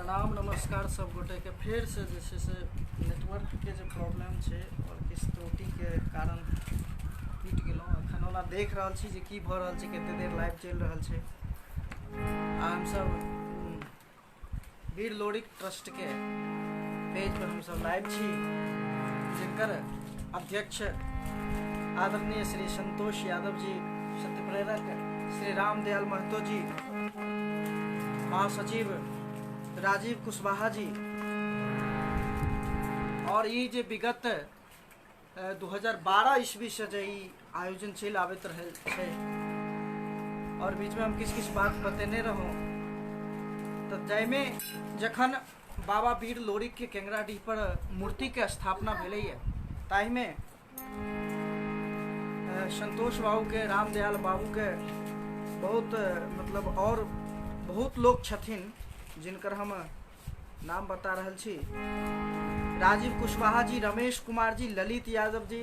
प्रणाम नमस्कार सब गोटे के। फेर से जे छै से नेटवर्क के जे प्रॉब्लम छै और किछु त्रुटि के कारण टूटि गेलहुँ। एखन ओना देख रहल छी जे की भऽ रहल छै, कते देर लाइव चलि रहल छै। आ हमसब वीर लोरिक ट्रस्ट के पेज पर हमसब लाइव छी, जिनकर अध्यक्ष आदरणीय श्री संतोष यादव जी, सत्यप्रेरक श्री रामदयाल महतो जी, महासचिव राजीव कुशवाहा जी, और ई जे विगत 2012 ईस्वी से जे ई आयोजन चलि आबैत रहल छै, और बीच में हम किछु किछु बात बतेने रहूँ। तऽ जाहिमे जखन बाबा वीर लोरिक के केंगराडीह पर मूर्ति के स्थापना भेलैए, ताहिमे संतोष बाबू के, रामदयाल बाबू के बहुत मतलब और बहुत लोग छथिन जिनकर हम नाम बता रहल छी। राजीव कुशवाहा जी, रमेश कुमार जी, ललित यादव जी,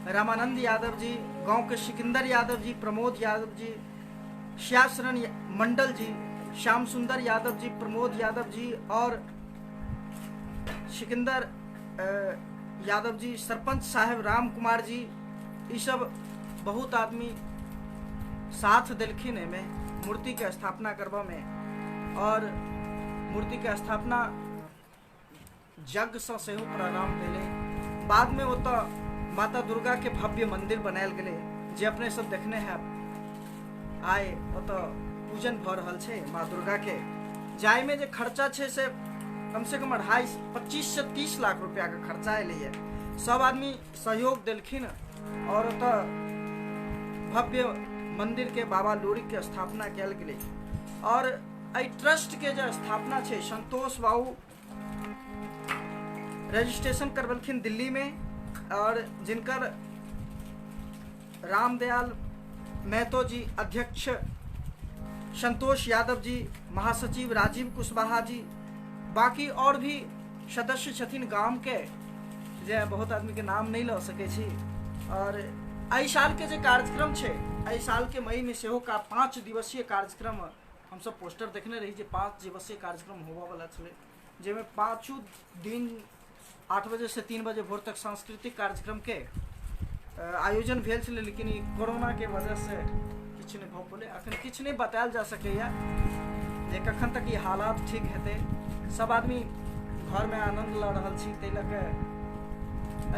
रामानंद यादव जी, गांव के सिकंदर यादव जी, प्रमोद यादव जी, श्याशरण मंडल जी, श्याम सुंदर यादव जी, प्रमोद यादव जी और सिकंदर यादव जी, सरपंच साहेब राम कुमार जी, ये सब बहुत आदमी साथ देलखिन एहिमे मूर्ति के स्थापना करबा में। और मूर्ति के स्थापना यज्ञ से सेहो प्रारंभ भेलै। बाद में ओतऽ माता दुर्गा के भव्य मंदिर बनायल गेलै, जे अपने सब देखने हैब। आइ ओतऽ पूजन भऽ रहल छै माँ दुर्गा के, जाहिमे जे खर्चा छै से कम से कम 25 से 30 लाख रुपया के खर्चा एलैए। सब आदमी सहयोग देलखिन और ओतऽ भव्य मंदिर के बाबा लोरिक के स्थापना कयल गेलै। और एहि ट्रस्ट के जे स्थापना छै, संतोष बाबू रजिस्ट्रेशन करबेलखिन दिल्ली में, और जिनकर रामदयाल महतो जी अध्यक्ष, संतोष यादव जी महासचिव, राजीव कुशवाहा जी, बाकी और भी सदस्य छथिन गाम के, जे बहुत आदमी के नाम नहीं लऽ सकै छी। और एहि साल के जे कार्यक्रम छै, एहि साल के मई में सेहो 5 दिवसीय कार्यक्रम, हमसब पोस्टर देखने रही जे 5 दिवसीय कार्यक्रम होबऽ वाला छलै, जाहिमे 5 दिन 8 बजे से 3 बजे भोर तक सांस्कृतिक कार्यक्रम के आयोजन भेल छलै। लेकिन ई कोरोना के वजह से किछु नहि भऽ पौलै। अखन किछु नहि बतायल जा सकैए जे कखन तक ई हालात ठीक हेतै। सब आदमी घरमे आनन्द लऽ रहल छी, ताहि लऽ कऽ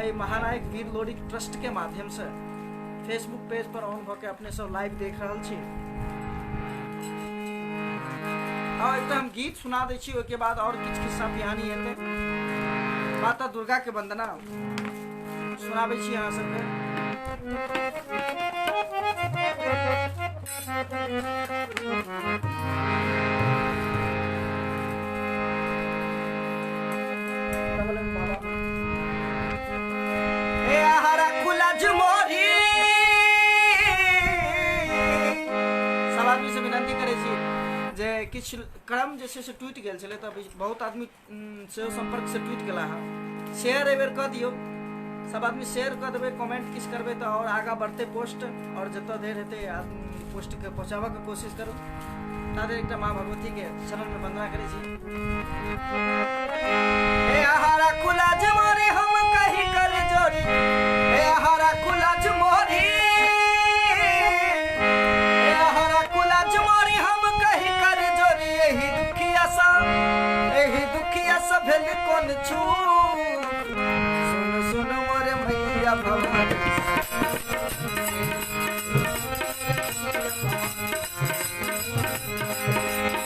एहि महानायक वीर लोरिक ट्रस्ट के माध्यम से फेसबुक पेज पर ऑन भऽ के अपने सब लाइव देख रहल छी। और एकटा हम गीत सुना दै छी, ओहिके बाद और किछु खिस्सा पिहानी हेतै। माता दुर्गा के वंदना सुनाबै छी अहाँ सबके। ए आहारा खुला झुमोरी, सब आदमी से विनती करै छी जे किछु क्रम जे छै से टूटि गेल छलै, तऽ बहुत आदमी सेहो संपर्क से टूटि गेला हँ। शेयर एहि बेर कऽ दियौ, सब आदमी शेयर कऽ देबै, कमेंट किछु करबै तऽ और आगाँ बढ़तै पोस्ट, और जतऽ धरि हेतै पोस्ट के पहुँचाबऽके कोशिश करू। ता धरि एकटा माँ भगवती के शरण में वंदना करै छी। ए आहारा खुला झुमोरी हम कही कर जोरी, ए आहारा खुला झुमोरी, ए आहारा खुला झुमोरी हम कही कर जोरी, एही दुखिया सा, एही दुखिया सा भेल कोन छू, सुन सुन मोरे मैया भवानी।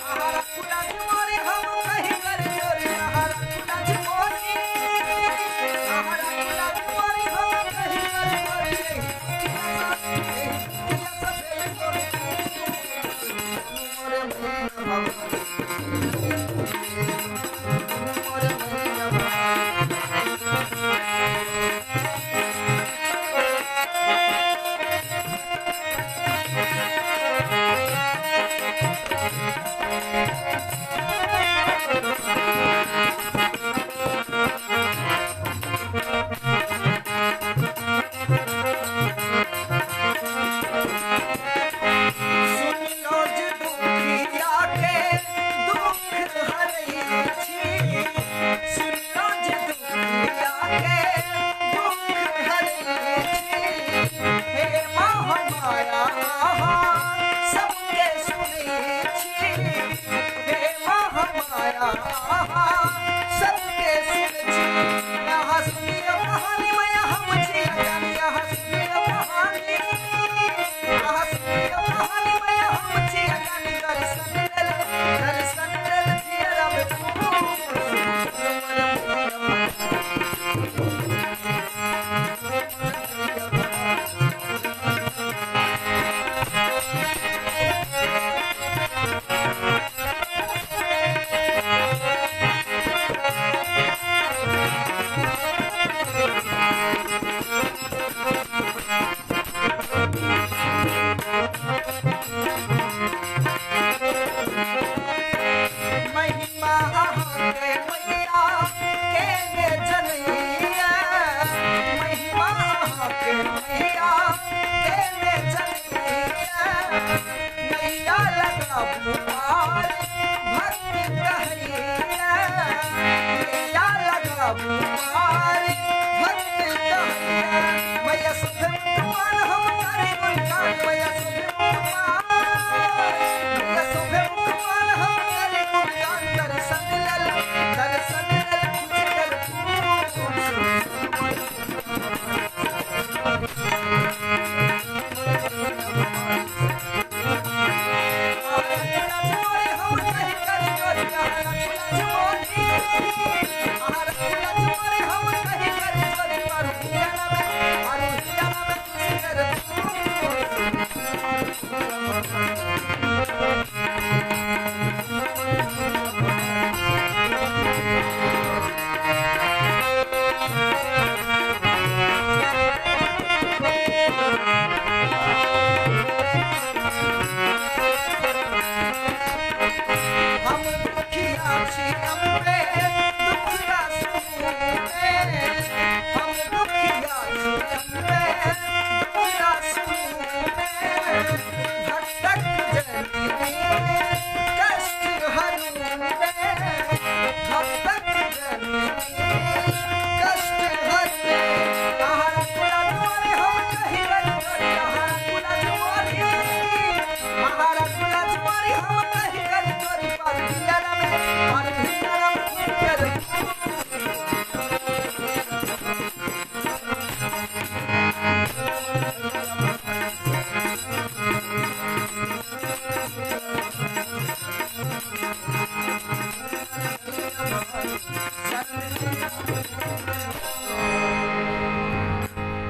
आहारा खुला झुमोरी हम कही कर जोरी, आहारा खुला झुमोरी, आहारा खुला झुमोरी हम कही कर जोरी, एही दुखिया सा, एही दुखिया सा भेल कोन छू, सुन मोरे मैया भवानी, सुन मोरे मैया भवानी। सुन लो जे दुखिया के दुख हरै छी। महिमा अहाँके मैया के ने जनैया, महिमा अहाँके मैया के ने जनैया, मैया लगाबू पार भक्त कहैया, मैया लगाबू पार भक्त कहैया, मैया सुख मान हम करी गुणगान, मैया सुख मान, मैया सुख मान हम करी गुणगान, दर्शन लल दर्शन लल पूजल हम दुखिया छी अम्बे दुखड़ा सुनबे, हम दुखिया छी अम्बे दुखड़ा सुनबे, भटक जननी कष्ट हरबे, भटक जननी कष्ट हरबे, तहारा कुला दुआरे हम कही कर जोरी, तहारा कुला दुआरे, तहारा कुला दुआरे हम कही कर जोरी, पर हियारा में पर हियारा में कर।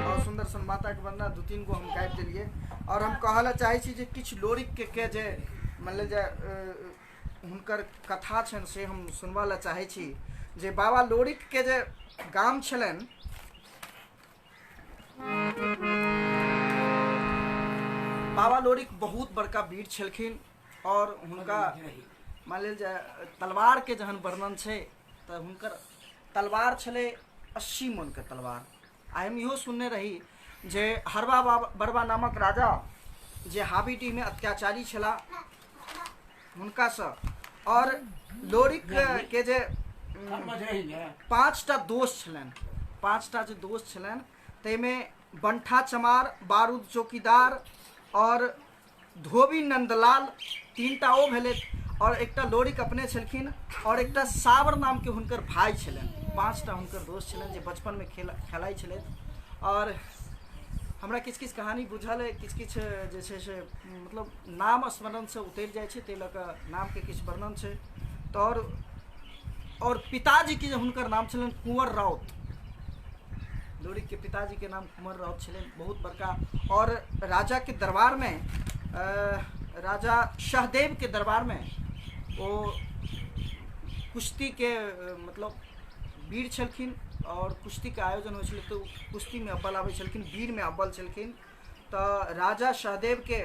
और सुंदर सन माता के वंदना दू तीन गो हम गाबि देलियै। और हम कहऽ लए चाहै छी जे किछु लोरिक के जे मानि लेल जाय हुनकर कथा छनि से हम सुनबऽ लए चाहै छी। जे बाबा लोरिक के जे गाम छलनि, बाबा लोरिक बहुत बड़का वीर छलखिन और हुनका मानि लेल जाय तलवार के जहन वर्णन छै तऽ हुनकर तलवार छलै 80 मन के तलवार। आ हम इहो सुनने रही जे हरबा बरबा नामक राजा जे हाबीडीह में अत्याचारी छलाह हुनकासँ, और लोरिक के जे 5टा दोस्त छलनि, 5टा जे दोस्त छलनि ताहिमे बंठा चमार, बारूद चौकीदार और धोबी नंदलाल, 3टा ओ भेलै, और एकटा लोरिक अपने छलखिन और एकटा सावर नामके हुनकर भाई छलनि। 5टा हुनकर दोस्त छलनि जे बचपनमे खेलाइ छलथि। और हमरा किछु किछु कहानी बुझल अइ, किछु किछु जे छै से मतलब नाम स्मरणसँ उतरि जाइ छै, ताहि लऽ कऽ नामके किछु वर्णन छै। तऽ और पिताजीके जे हुनकर नाम छलनि कुंवर राउत, लोरिक के पिताजी के नाम कुंवर राउत छलनि, बहुत बड़का। और राजा के दरबार में राजा सहदेव के दरबार में ओ कुश्ती के मतलब वीर छलखिन और कुश्ती के आयोजन होइ छलै तऽ कुश्ती में अव्वल आबै छलखिन, वीर में अव्वल छलखिन। तऽ राजा सहदेव के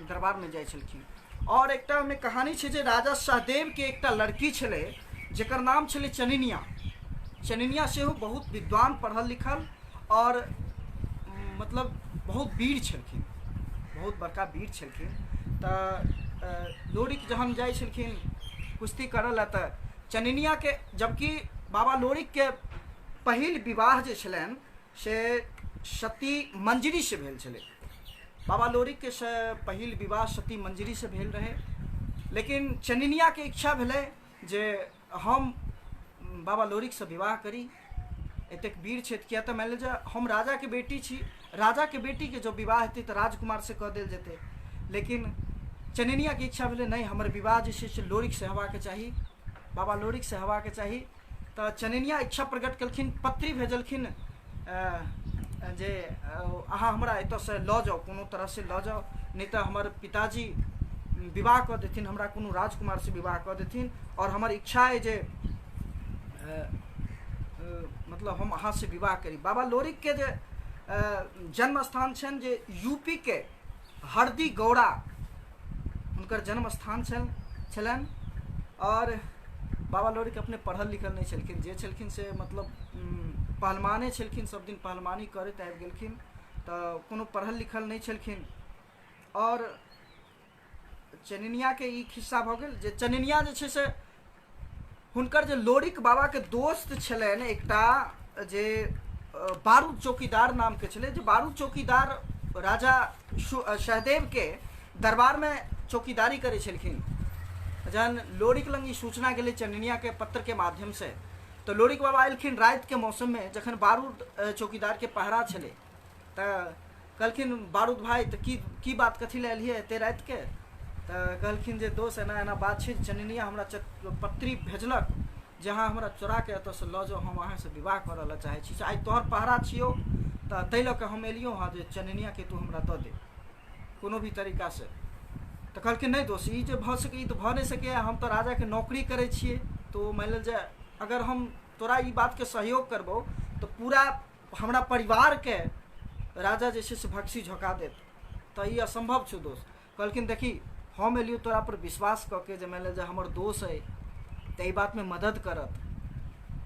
दरबार में जाइ छलखिन। और एकटा ओहिमे कहानी छै जे राजा सहदेव के एकटा लड़की छलै जकर नाम छलै चनिनिया। चनिनिया सेहो बहुत विद्वान, पढ़ल लिखल और मतलब बहुत वीर छलखिन, बहुत बड़का वीर छलखिन। तऽ लोरिक जहन जाइ छलखिन कुश्ती करऽ लए तऽ चनिनिया के, जबकि बाबा लोरिक के पहिल विवाह जे छलनि से सती मंजरी से भेल छलै। बाबा लोरिक के से पहिल विवाह सती मंजरी से भेल रहै, लेकिन चनिनिया के इच्छा भेलै जे हम बाबा लोरिक से विवाह करी, एतेक वीर छथि, किया तऽ मानि लिअ जे हम राजा के बेटी छी, राजा के बेटी के जब विवाह हेतै तऽ राजकुमार से कऽ देल जेतै। लेकिन चनिनिया के इच्छा भेलै नहि, हमर विवाह जे छै से लोरिक से हेबाक चाही, बाबा लोरिक से हेबाक चाही। तऽ चनिनिया इच्छा प्रकट केलखिन, पत्री भेजलखिन जे अहाँ हमरा एतऽसँ लऽ जाउ, कोनो तरहसँ लऽ जाउ, नहि तऽ हमर पिताजी विवाह कऽ देथिन, हमरा कोनो राजकुमारसँ विवाह कऽ देथिन, और हमर इच्छा अइ जे मतलब हम अहाँसँ विवाह करी। बाबा लोरिक के जे जन्म स्थान छनि जे यूपी के हरदी गौड़ा हुनकर जन्म स्थान छलनि। आओर बाबा लोरिक अपने पढ़ल लिखल नहि छलखिन, जे छलखिन से मतलब पहलवाने छलखिन, सब दिन पहलवानी करैत आबि गेलखिन, तऽ कोनो पढ़ल लिखल नहि छलखिन। आओर चनिनियाके ई खिस्सा भऽ गेल जे चनिनिया जे छै से हुनकर जे लोरिक बाबाके दोस्त छलनि एकटा जे बारूद चौकीदार नामके छलै, जे बारूद चौकीदार राजा सहदेवके दरबारमे चौकीदारी करै छलखिन। जहन लोरिक लग ई सूचना गेलै चनिनियाके पत्रके माध्यमसँ, तऽ लोरिक बाबा एलखिन रातिके मौसममे, जखन बारूद चौकीदारके पहरा छलै, तऽ कहलखिन बारूद भाइ तऽ की की बात, कथी लए एलियै एते रातिके? तऽ कहलखिन जे दोस्त एना एना बात छै, चनिनिया हमरा पत्री भेजलक जे अहाँ हमरा चोराके एतऽसँ लऽ जाउ, हम अहाँसँ विवाह करऽ लए चाहै छी, से आइ तोहर पहरा छियौ, तऽ ताहि लऽ कऽ हम एलियौ हँ जे चनिनियाके तू हमरा दऽ दे कोनो भी तरीकासँ। तऽ कहलखिन नहि दोस्त, ई जे भऽ सकै ई तऽ भऽ नहि सकैए, हम तऽ राजाके नौकरी करै छियै, तऽ मानि लेल जे अगर हम तोरा ई बातके सहयोग करबौ तऽ पूरा हमरा परिवारके राजा जे छै से भक्सी झोका देत, तऽ ई असम्भव छौ दोस्त। कहलखिन देखी हम एलियौ तोरा पर विश्वास कऽ के जे मानि ले जे हमर दोस्त अइ तऽ एहि बातमे मदद करत।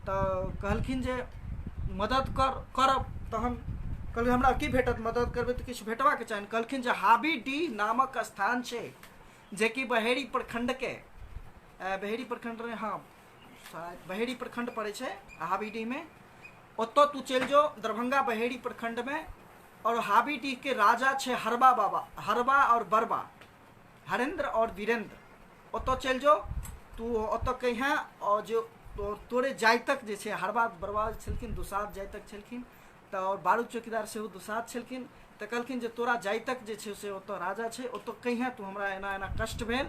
तऽ कहलखिन जे मदद करब, तहन कहलखिन हमरा की भेटत, मदद करबै तऽ किछु भेटबाके चाही। कहलखिन जे हाबीडीह नामक स्थान छै जेकि बहेड़ी प्रखण्डके, बहेड़ी प्रखण्ड, हँ बहेड़ी प्रखण्ड पड़ै छै हाबीडीहमे, ओतऽ तू चलि जो दरभंगा बहेड़ी प्रखण्डमे, आओर हाबीडीहके राजा छै हरबा बाबा, हरबा आओर बरबा, हरेन्द्र आओर वीरेन्द्र, ओतऽ चलि जो तू, ओतऽ कहिहेँ आओर जे तोरे जाइतक जे छै हरबा बरबा छलखिन, दुसाध जाइतक छलखिन, तऽ आओर बारूद चौकीदार सेहो दुसाध छलखिन, तऽ कहलखिन जे तोरा जाइतक जे छै से ओतऽ राजा छै, ओतऽ कहिहेँ तू हमरा एना एना कष्ट भेल,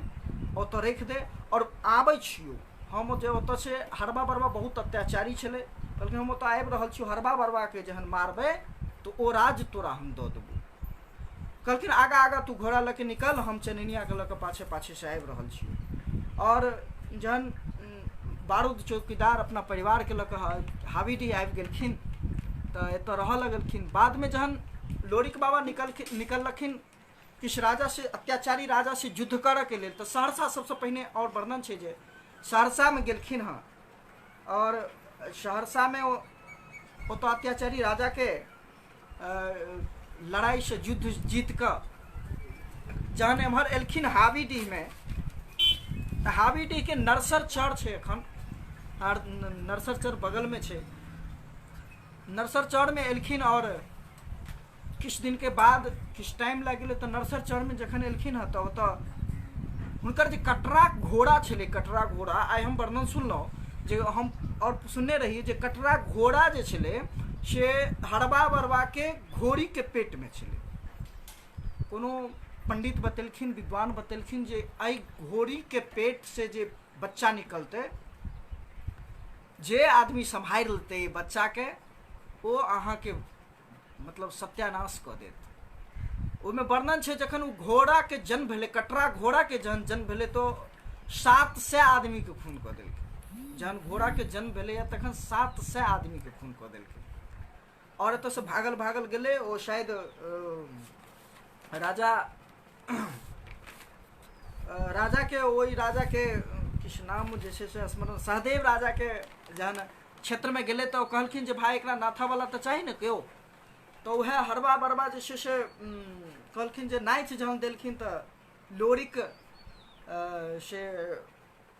ओतऽ राखि दे आओर आबै छियौ हम, जे ओतऽ छै हरबा बरबा बहुत अत्याचारी छलै, कहलखिन हम ओतऽ आबि रहल छियौ, हरबा बरबाके जहन मारबै तऽ ओ राज तोरा हम दऽ देबौ। कहलखिन आगाँ आगाँ तू घोड़ा लऽ के निकल, हम चनिनियाके लऽ कऽ पाछे पाछे से आबि रहल छियौ। आओर जहन बारूद चौकीदार अपना परिवारके लऽ कऽ हाबीडीह आबि गेलखिन तऽ एतऽ रहऽ लगलखिन। बादमे जहन लोरिक बाबा निकललखिन किछु राजा से, अत्याचारी राजा से युद्ध करऽके लेल, तऽ सहरसा सबसँ पहिने आओर वर्णन छै जे सहरसामे गेलखिन हँ, आओर सहरसामे ओतऽ अत्याचारी राजाके लड़ाइसँ युद्ध जीत कऽ जहन एम्हर एलखिन हाबीडीहमे, तऽ हाबीडीहके नरसर चर छै एखन, आर नरसर चर बगलमे छै, नरसर चरमे एलखिन आओर किछु दिनके बाद किछु टाइम लागि गेलै, तऽ नरसर चरमे जखन एलखिन हँ तऽ ओतऽ हुनकर जे कटरा घोड़ा छलै, कटरा घोड़ा, आइ हम वर्णन सुनलहुँ जे हम आओर सुनने रही जे कटरा घोड़ा जे छलै से हरबा बरबाके घोड़ीके पेटमे छलै। कोनो पंडित बतेलखिन, विद्वान बतेलखिन जे एहि घोड़ीके पेटसँ जे बच्चा निकलतै, जे आदमी सम्हारि लेतै एहि बच्चाके, ओ अहाँके मतलब सत्यानाश कऽ देत। ओहिमे वर्णन छै जखन ओ घोड़ाके जन्म भेलै, कटरा घोड़ाके जहन जन्म भेलै तऽ 700 आदमीके खून कऽ देलकै। जहन घोड़ाके जन्म भेलैए तखन 700 आदमीके खून कऽ देलकै। आओर एतऽसँ भागल भागल गेलै ओ शायद राजा राजाके, ओहि राजाके किछु नाम जे छै से स्मरण, सहदेव राजाके जहन क्षेत्रमे गेलै तऽ ओ कहलखिन जे भाय एकरा नाथावला तऽ चाही ने केओ, तऽ उएह हरबा बरबा जे छै से कहलखिन जे नाथि जहन देलखिन तऽ लोरिक से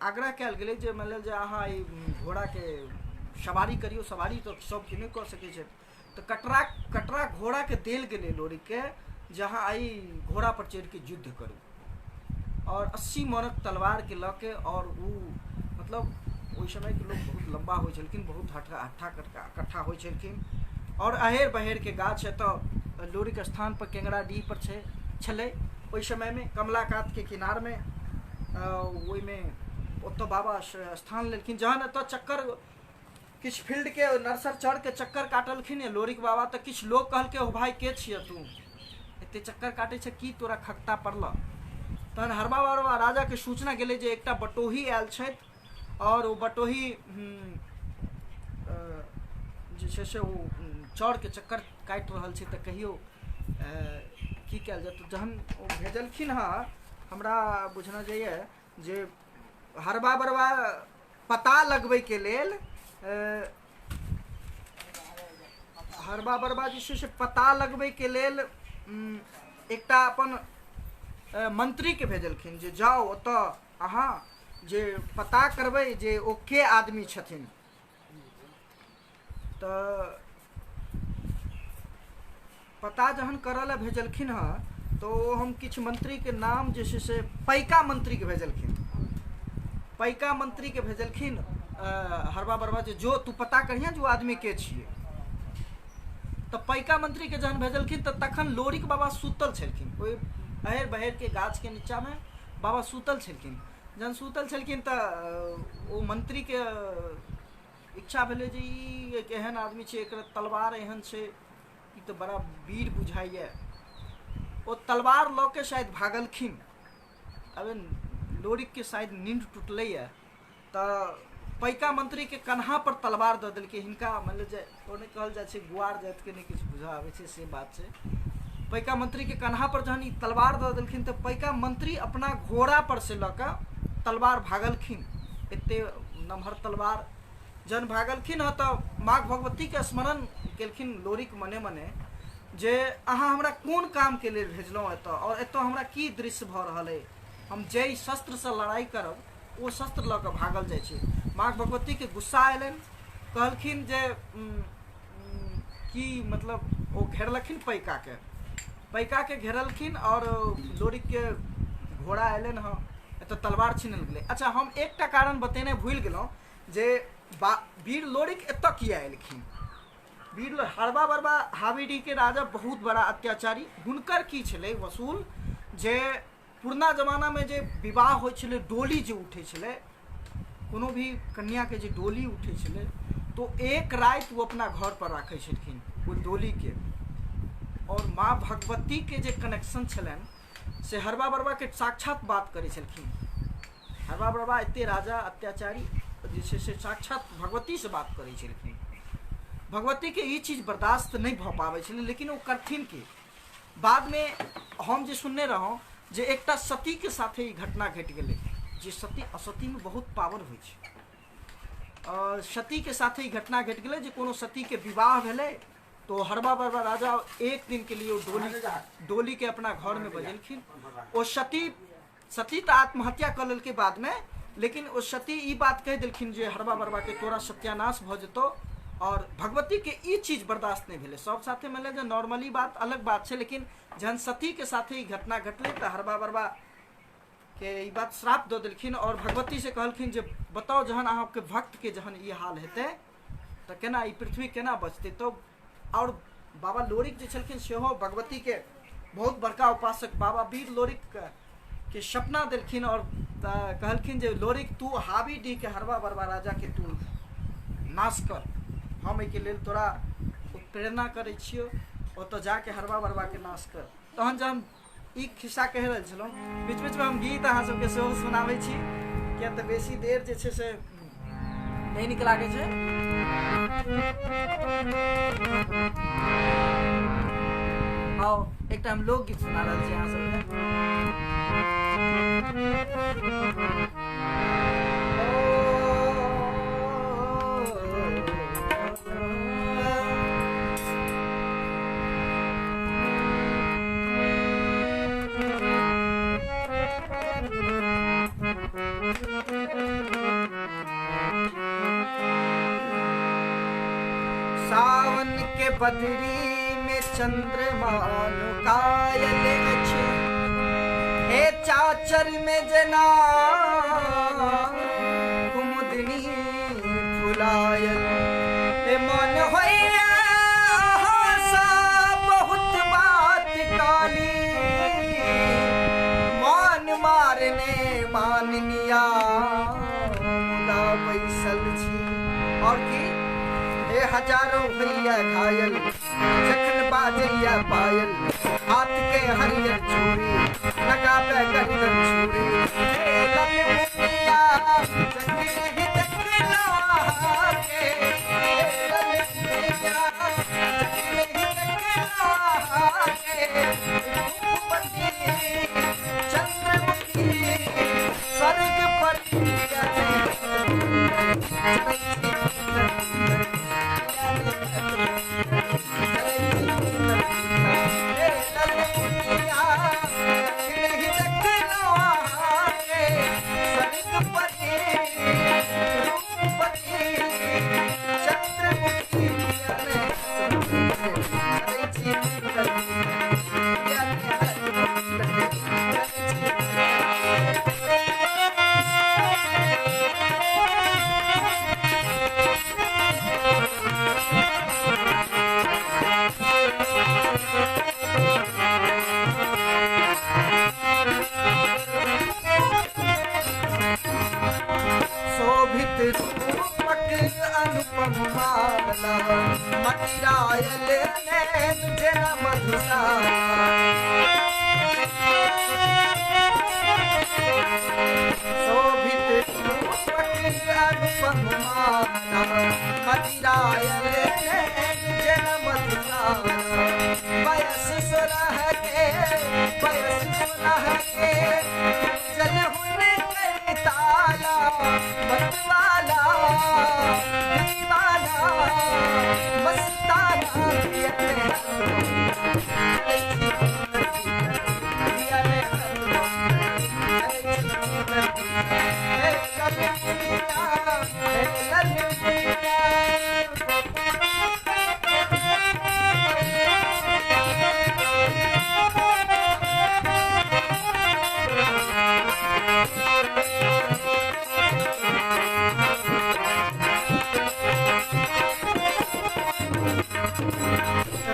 आग्रह कयल गेलै जे मानि लिअ जे अहाँ एहि घोड़ाके सवारी करियौ, सवारी तऽ सब केओ नहि कऽ सकै छै, तऽ कटरा कटरा घोड़ाके देल गेलै लोरिकके जे अहाँ एहि घोड़ापर चढ़िके युद्ध करू, आओर 80 मनक तलवारके लऽ के, आओर ओ मतलब ओहि समयके लोक बहुत लम्बा होइ छलखिन, बहुत हट्ठा कट्ठा होइ छलखिन, आओर अहेर बहेरके गाछ एतऽ लोरिक स्थानपर केंगरा डीह पर छै छलै ओहि समयमे, कमला कातके किनारमे, ओहिमे ओतऽ बाबा स्थान लेलखिन। जहन एतऽ चक्कर किछु फील्डके नरसर चरके चक्कर काटलखिन लोरिक बाबा, तऽ किछु लोक कहलकै ओ भाय के छियै तू, एते चक्कर काटै छै, की तोरा खगता पड़लऽ? तहन हरबा बरबा राजाके सूचना गेलै जे एकटा बटोही आयल छथि, आओर ओ बटोही जे छै से ओ चरके चक्कर काटि रहल छै, तऽ कहियो की कयल जाय? तऽ जहन ओ भेजलखिन हँ हमरा बुझना जाइए जे हरबा बरबा पता लगबैके लेल, हरबा बरबा जे छै से पता लगबैके लेल एकटा अपन मंत्रीके भेजलखिन जे जाउ ओतऽ अहाँ जे पता करबै जे ओ के आदमी छथिन। तऽ पता जहन करऽ लए भेजलखिन हँ तऽ ओ हम किछु मंत्रीके नाम जे छै से पैका मंत्रीके भेजलखिन, पैका मंत्रीके भेजलखिन हरबा बरबा जे जो तू पता करिहें जे ओ आदमी के छियै। तऽ पैका मंत्रीके जहन भेजलखिन तऽ तखन लोरिक बाबा सुतल छलखिन, ओहि अहेर बहेरके गाछके नीचाँमे बाबा सुतल छलखिन। जहन सुतल छलखिन तऽ ओ मंत्रीके इच्छा भेलै जे ई एक एहन आदमी छै, एकर तलवार एहन छै, ई तऽ बड़ा वीर बुझाइए। ओ तलवार लऽ के शायद भागलखिन। अबे लोरिकके शायद नींद टूटलैए तऽ पैका मंत्रीके कन्हा पर तलवार दऽ देलकै हिनका। मानि लिअ जे ओ नहि कहल जाइ छै गुआर जातिके नहि किछु बुझऽ आबै छै, से बात छै। पैका मंत्रीके कन्हा पर जहन ई तलवार दऽ देलखिन तऽ पैका मंत्री अपना घोड़ा पर से लऽ कऽ तलवार भागलखिन। एते नमहर तलवार जहन भागलखिन हँ तऽ माँ भगवतीके स्मरण केलखिन लोरिक मने मने जे अहाँ हमरा कोन कामके लेल भेजलहुँ एतऽ और एतऽ हमरा की दृश्य भऽ रहल अइ, हम जाहि शस्त्रसँ लड़ाइ करब ओ शस्त्र लऽ कऽ भागल जाइ छै। माँ भगवतीके गुस्सा अयलनि, कहलखिन जे की मतलब ओ घेरलखिन पैकाके, पैकाके घेरलखिन और लोरिकके घोड़ा अयलनि हँ एतऽ तलवार छीनल गेलै। अच्छा हम एकटा कारण बतेने भूलि गेलहुँ जे वीर लोरिक एतऽ किया एलखिन। वीर हरबा बरबा हावीडीके राजा बहुत बड़ा अत्याचारी, हुनकर की छलै वसूल जे पुरना जमानामे जे विवाह होइ छलै, डोली जे उठै छलै, कोनो भी कन्याके जे डोली उठै छलै तो एक राति ओ अपना घर पर राखै छलखिन ओहि डोलीके। और माँ भगवतीके जे कनेक्शन छलनि से हरबा बरबाके साक्षात बात करै छलखिन। हरबा बरबा एते राजा अत्याचारी जे छै से साक्षात भगवतीसँ बात करै छलखिन। भगवतीके ई चीज बर्दाश्त नहि भऽ पाबै छलै, लेकिन ओ करथिन की। बादमे हम जे सुनने रहौं जे एकटा सतीके साथे ई घटना घटि गेलै, जे सती असतीमे बहुत पावर होइ छै। सतीके साथे ई घटना घटि गेलै जे कोनो सतीके विवाह भेलै तो हरबा बरबा राजा एक दिन के लिए ओ डोली के अपना घर में बजेलखिन। ओ सती सती तऽ आत्महत्या कऽ लेलकै बादमे, लेकिन ओ सती ई बात कहि देलखिन जे हरबा बरबा के तोरा सत्यानाश भऽ जेतौ। और भगवती के ई चीज बर्दाश्त नहि भेलै। सब साथे मानि लिअ जे नॉर्मली बात अलग बात छै, लेकिन जहन सती के साथे ई घटना घटलै तऽ हरबा बरबा के ई बात श्राप दऽ देलखिन और भगवती से कहलखिन जे बताउ जहन अहाँके भक्त के जहन ई हाल हेतै तऽ केना ई पृथ्वी केना बचतै। तऽ और बाबा लोरिक जे छलखिन सेहो भगवती के बहुत बड़का उपासक, बाबा वीर लोरिक के सपना देलखिन और कहलखिन जे लोरिक तू हावी डीह के हरबा बरबा राजा के तू नाश कर, हम एहिके लेल तोरा प्रेरणा करै छियौ, ओतऽ जाके हरबा बरबा के नाश कर। तहन जब हम ई खिस्सा कहि रहल छलहुँ, बीच बीचमे हम गीत अहाँ सबके सेहो सुनाबै छी, किया तऽ बेसी देर जे छै से नहि नीक लागै छै। आउ एकटा हम लोकगीत सुना रहल छी अहाँ सबके। सावन के बदरी में चंद्रमा नुकायल अछि, हे चाचर में जना कुमुदनी फुलायल, हे मन होइया बहुत बात काली, मान मारने माननिया मुदा बैसल छी। और की हे हजारों भैया घायल जखन बाजैया पायल, हाथ के हरियर चूड़ी लगाबे गर्दन छुरी, हे ललमुनिया जखन ही देखला के, हे ललमुनिया जखन ही देखला के, रूपवती चंद्रमुखी चलै छी भीतर भीतर, पिया ने हाथ चलै छी भीतर भीतर। हे ललमुनिया, नहि देखलहुँ अहाँके स्वर्ग परी रूपवती चंद्रमुखी, पिया ने हाथ चलै छी भीतर भीतर, पिया ने हाथ चलै छी भीतर। शोभित रूपक अनुपम माला, मदिरायल नैन जेना मधुशाला। शोभित रूपक अनुपम माला, मदिरायल नैन जेना मधुशाला। बयस 16 के, बयस 16 के, जल हुनकर ताला, मतवाला दीवाना मस्ताना, पिया ने हाथ चलै छी भीतर भीतर, पिया ने हाथ चलै छी भीतर भीतर। हे ललमुनिया, हे ललमुनिया।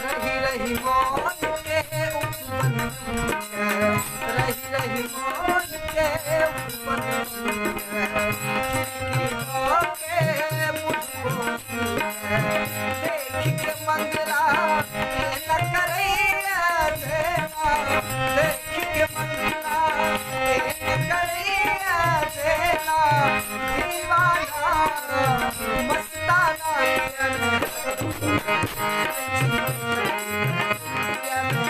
रही रही मोन के उपवन के, रही रही मोन के उपवन के, खिड़की के मुझको देख के मंगरा न करैया देना, देख के मंगरा न करैया देना, दीवाना मस्ताना, पिया ने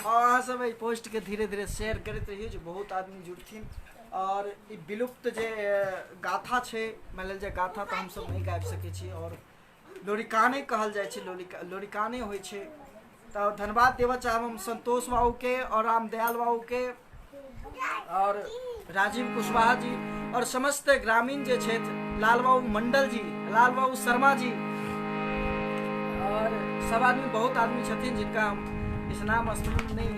और अहाँ सब एहि पोस्टके धीरे धीरे शेयर करैत रहियौ जे बहुत आदमी जुड़थिन। और ई विलुप्त जे गाथा छै, मानि लेल जे गाथा तऽ हमसब नहि गाबि सकै छी और लोरिकाने कहल जाइ छै, लोरिकाने होइ छै। तऽ धन्यवाद देबऽ चाहब हम संतोष बाबूके और रामदयाल बाबूके और राजीव कुशवाहा जी और समस्त ग्रामीण जे छथि, लाल बाबू मंडल जी, लाल बाबू शर्मा जी और सब आदमी, बहुत आदमी छथिन जिनका हम इस नाम स्मरण नहि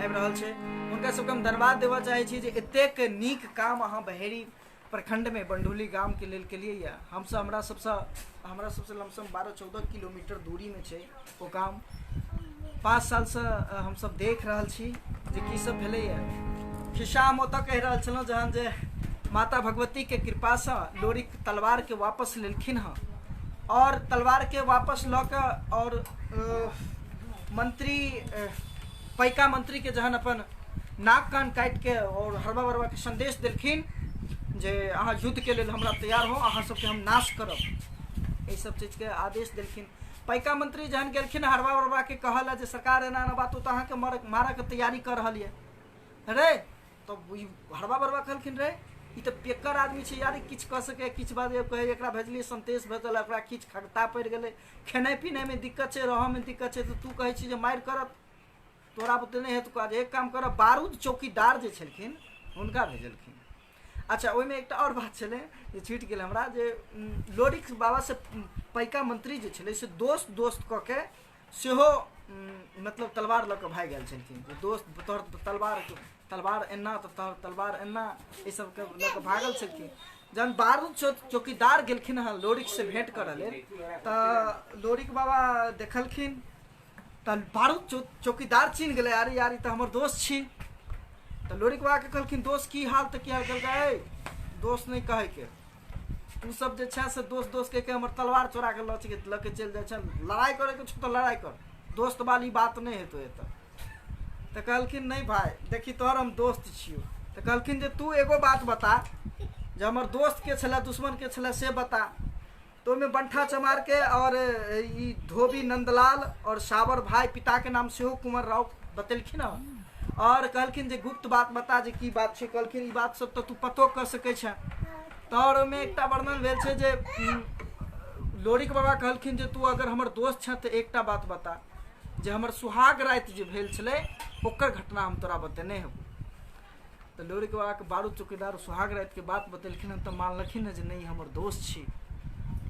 आबि रहल छै, हुनका सबके हम धन्यवाद देबऽ चाहै छी जे एतेक नीक काम अहाँ बहेड़ी प्रखंडमे बंडोली गामके लेल केलियै यऽ। हमसब हमरा सबसँ लमसम 12-14 किलोमीटर दूरीमे छै ओ गाम। 5 सालसँ हमसब देख रहल छी जे की सब भेलैए। खिस्सा हम ओतऽ कहि रहल छलहुँ जहन जे माता भगवतीके कृपासँ लोरिक तलवारके वापस लेलखिन हँ और तलवारके वापस लऽ कऽ और मंत्री पैका मंत्रीके जहन अपन नाक कान काटिके और हरबा बरबाके संदेश देलखिन जे अहाँ युद्धके लेल हमरा तैयार हो, अहाँ सबके हम नाश करब, एहि सब चीजके आदेश देलखिन। पैका मंत्री जहन गेलखिन हरबा बरबाके कहल जे सरकार एना एना बात, ओ तऽ अहाँके मारऽके तैयारी कऽ रहल यऽ रे। तब ई हरबा बरबा कहलखिन रे ई तऽ पेकर आदमी छै यार, किछु कऽ सकैए किछु बात कहै, एकरा भेजलियै संदेश भेजल, एकरा किछु खगता पड़ि गेलै, खेनाइ पिनाइमे दिक्कत छै, रहऽमे दिक्कत छै, तऽ तू कहै छी जे मारि करत, तोरा बुते नहि हेतौ काज। एक काम करऽ, बारूद चौकीदार जे छलखिन हुनका भेजलखिन। अच्छा ओहिमे एकटा आओर बात छलै जे छुटि गेल हमरा, जे लोरिक बाबासँ पैका मंत्री जे छलै से दोस्त दोस्त कऽ के सेहो मतलब तलवार लऽ कऽ भागि गेल छलखिन, जे दोस्त तोहर तलवार तलवार एना तऽ तोहर तलवार एना, ई सबके लऽ कऽ भागल छलखिन। जहन बारूद चौकीदार गेलखिन हँ लोरिकसँ भेँट करऽ लेल तऽ लोरिक बाबा देखलखिन तऽ बारूद चौकीदार चिन्ह गेलै, अरे यार ई तऽ हमर दोस्त छी। तऽ लोरिक बाबाके कहलखिन दोस्त की हाल, तऽ की हाल, कहलकै दोस्त नहि कहैके, तू सब जे छै से दोस्त दोस्त के हमर तलवार चोरा के लऽ के चलि जाइ छै। लड़ाइ करैके छौ तऽ लड़ाइ कर, दोस्त वाली बात नहि हेतौ एतऽ। तऽ कहलखिन नहि भाय देखी तोहर हम दोस्त छियौ। तऽ कहलखिन जे तू एगो बात बता जे हमर दोस्त के छलै दुश्मन के छलै से बता। तऽ ओहिमे बंठा चमारके आओर ई धोबी नंदलाल आओर सावर भाई पिताके नाम सेहो कुंवर राव बतेलखिन हँ। आओर कहलखिन जे गुप्त बात बता जे की बात छै। कहलखिन ई बात सब तऽ तू पतो कऽ सकै छेँ। तऽ आओर ओहिमे एकटा वर्णन भेल छै जे लोरिक बाबा कहलखिन जे तू अगर हमर दोस्त छेँ तऽ एकटा बात बता जे हमर सुहाग राति जे भेल छलै ओकर घटना हम तोरा बतेने हेबो। तऽ लोरिक बाबाके बारूद चौकीदार सुहाग रातिके बात बतेलखिन हँ तऽ मानलखिन हँ जे नहि हमर दोस्त छी।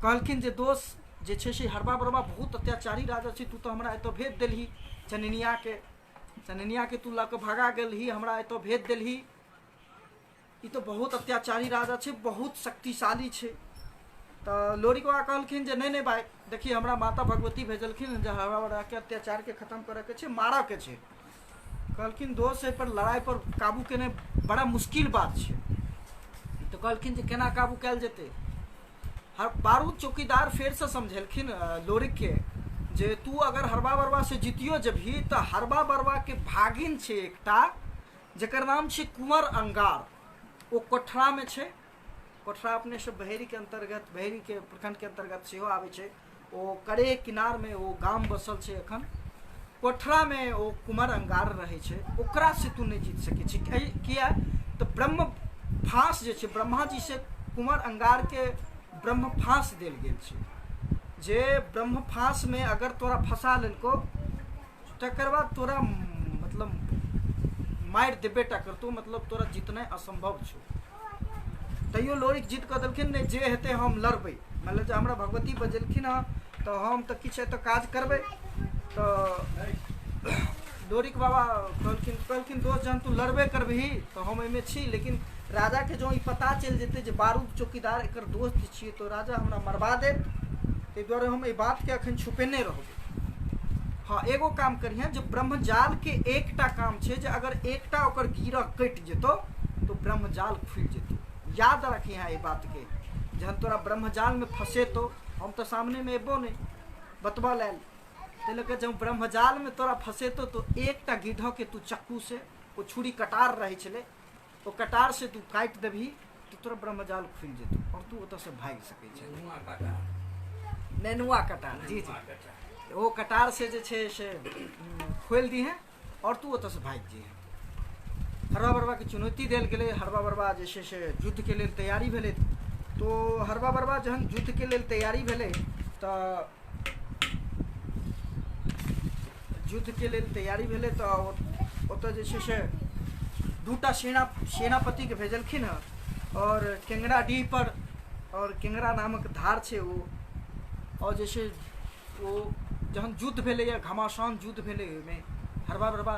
कहलखिन जे दोस्त जे छै से हरबा बरबा बहुत अत्याचारी राजा छै, तू तऽ हमरा एतऽ भेज देलही चननियाके, चननियाके तू लऽ कऽ भगा गेलही, हमरा एतऽ भेज देलही, ई तऽ बहुत अत्याचारी राजा छै, बहुत शक्तिशाली छै। तऽ लोरिक बाबा कहलखिन जे नहि नहि भाय देखी हमरा माता भगवती भेजलखिन जे हरबा बरबाके अत्याचारके खतम करऽके छै, मारऽके छै। कहलखिन दोस्त एहिपर लड़ाइ पर काबू केनाइ बड़ा मुश्किल बात छै। तऽ कहलखिन जे केना काबू कयल जेतै। हर बारूद चौकीदार फेरसँ समझेलखिन लोरिकके जे तू अगर हरबा बरबा से जीतियो जेबही तऽ हरबा बरबाके भागिन छै एकटा जकर नाम छै कुंवर अंगार, ओ कोठरामे छै। कोठरा अपने सब बहेरीके अन्तर्गत, बहेरीके प्रखण्डके अन्तर्गत सेहो आबै छै। ओ करे किनारमे ओ गाम बसल छै एखन। कोठरामे ओ कुंवर अंगार रहै छै, ओकरा से तू नहि जीत सकै छी। किया तऽ ब्रह्म फाँस जे छै ब्रह्माजी से कुंवर अंगारके ब्रह्म फाँस देल गेल छै जे ब्रह्म फाँसमे अगर तोरा फँसा लेलको तकर बाद तोरा मतलब मारि देबे टा करतौ, मतलब तोरा जितनाइ असम्भव छौ। तैयो लोरिक जीत कऽ देलखिन नहि जे हेतै हम लड़बै, मानि जे हमरा भगवती बजेलखिन हँ तऽ हम तऽ किछु एतऽ काज करबै। तऽ लोरिक बाबा कहलखिन, कहलखिन दोस्त जहन तू लड़बे करबही तऽ हम एहिमे छी, लेकिन राजाके जँ ई पता चलि जेतै जे बारूद चौकीदार एकर दोस्त छियै तऽ राजा हमरा मरबा देत, ताहि दुआरे हम एहि बातके एखन छुपेने रहबै। हँ एगो काम करिहेँ जे ब्रह्मजालके एकटा काम छै जे अगर एकटा ओकर गिरह कटि जेतौ तऽ ब्रह्मजाल खुलि जेतौ। याद रखिहेँ एहि बातके, जहन तोरा ब्रह्मजालमे फँसेतौ, हम तऽ सामनेमे एबो नहि बतबऽ लेल, ताहि लऽ कऽ जँ ब्रह्मजालमे तोरा फँसेतौ तऽ एकटा गिरहके तू चक्कूसँ, ओ छुरी कटार रहै छलै, ओ कटारसँ तू काटि देबही तऽ तोरा ब्रह्मजाल खुलि जेतौ आओर तू ओतऽसँ भागि सकै छेँ। नेनुआ कटार, जी जी, ओ कटारसँ जे छै से खोलि दिहेँ आओर तू ओतऽसँ भागि जइहेँ। हरबा बरबाके चुनौती देल गेलै। हरबा बरबा जे छै से युद्धके लेल तैयारी भेलै। तो हरबा बरबा जहन युद्धके लेल तैयारी भेलै तऽ युद्धके लेल तैयारी भेलै तऽ ओतऽ जे छै से दूटा सेनापतिके भेजलखिन हँ आओर केंगरा डीह पर, आओर केंगरा नामक धार छै ओ, आओर जे छै ओ जहन युद्ध भेलैए, घमासान युद्ध भेलै, ओहिमे हरबा बरबा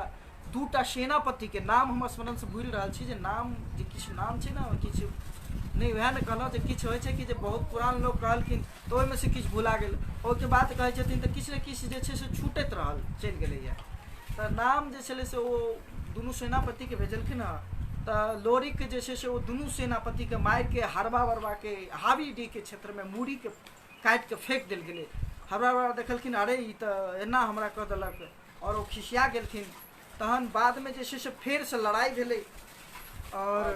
दूटा सेनापतिके नाम हम स्मरणसँ भूलि रहल छी जे नाम जे किछु नाम छै ने किछु नहि, वएह ने कहलहुँ जे किछु होइ छै कि जे बहुत पुरान लोक कहलखिन तऽ ओहिमे से किछु भुला गेल, ओहिके बाद कहै छथिन तऽ किछु ने किछु जे छै से छूटैत रहल चलि गेलैए। तऽ नाम जे छलै से ओ दुनू सेनापतिके भेजलखिन हँ तऽ लोरिक जे छै से ओ दुनू सेनापतिके मारिके हरबा बरबाके हाबीडीहके क्षेत्रमे मूड़ीके काटिके फेक देल गेलै। हरबा बरबा देखलखिन अरे ई तऽ एना हमरा कऽ देलक, आओर ओ खिसिया गेलखिन। तहन बादमे जे छै से फेरसँ लड़ाइ भेलै आओर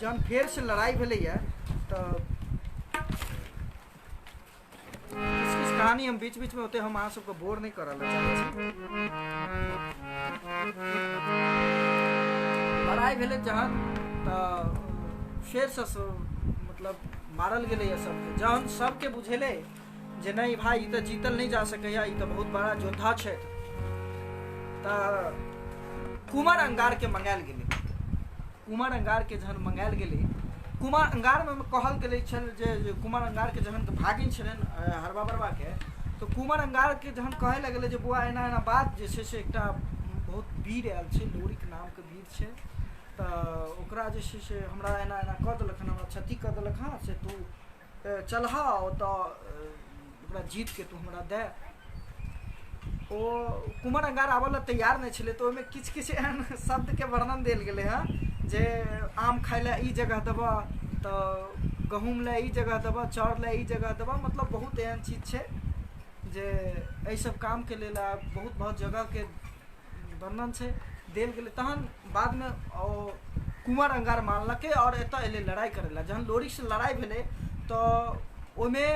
जहन फेरसँ लड़ाइ भेलैए तऽ किछु किछु कहानी हम बीच बीचमे ओते हम अहाँ सबके बोर नहि करऽ लए चाहै छी। लड़ाइ भेलै जहन तऽ फेरसँ मतलब मारल गेलैए सबके। जहन सबके बुझेलै जे नहि भाइ ई तऽ जीतल नहि जा सकैए, ई तऽ बहुत बड़ा योद्धा छथि, तऽ कुंवर अंगारके मंगायल गेलै। कुंवर अंगारके जहन मंगायल गेलै, कुंवर अंगारमे कहल गेलै छल जे कुंवर अंगारके जहन भागिन छलनि हरबा बरबाके, तऽ कुंवर अंगारके जहन कहै लगलै जे बौआ एना एना बात जे छै से एकटा बहुत वीर आयल छै, लोरिक नामके वीर छै, तऽ ओकरा जे छै से हमरा एना एना कऽ देलक हन, हमरा क्षति कऽ देलक हँ, से तू चलह ओतऽ ओकरा जीतके तू हमरा दे। ओ कुंवर अंगार आबऽ लए तैयार नहि छलै, तऽ ओहिमे किछु किछु एहन शब्दके वर्णन देल गेलै हँ जे आम खाइ लए ई जगह देबऽ, तऽ गहूँम लए ई जगह देबऽ, चाउर लए ई जगह देबऽ। मतलब बहुत एहन चीज छै जे एहि सब कामके लेल बहुत बहुत जगहके वर्णन छै देल गेलै। तहन बादमे ओ कुंवर अंगार मानलकै आओर एतऽ एलै लड़ाइ करै लए। जहन लोरिकसँ लड़ाइ भेलै तऽ ओहिमे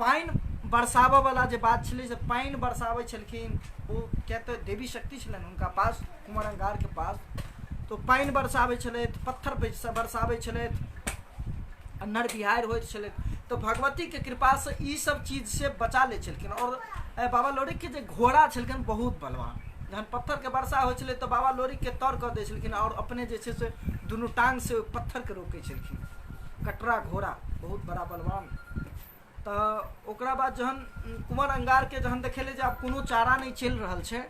पानि बरसाबऽवला जे बात छलै से पानि बरसाबै छलखिन ओ, किएक तऽ देवी शक्ति छलनि हुनका पास, कुंवर अंगारके पास। तऽ पानि बरसाबै छलथि, पत्थर बरसाबै छलथि, अन्हर बिहाड़ि होइत छलै, तऽ भगवतीके कृपासँ ई सब चीजसँ बचा लै छलखिन। आओर बाबा लोरिकके जे घोड़ा छलखिन बहुत बलवान, जहन पत्थरके वर्षा होइ छलै तऽ बाबा लोरिकके तर कऽ दै छलखिन आओर अपने जे छै से दुनू टाङ्गसँ ओहि पत्थरके रोकै छलखिन। कटरा घोड़ा बहुत बड़ा बलवान। तऽ ओकरा बाद जहन कुंवर अंगारके जहन देखेलै जे आब कोनो चारा नहि चलि रहल छै,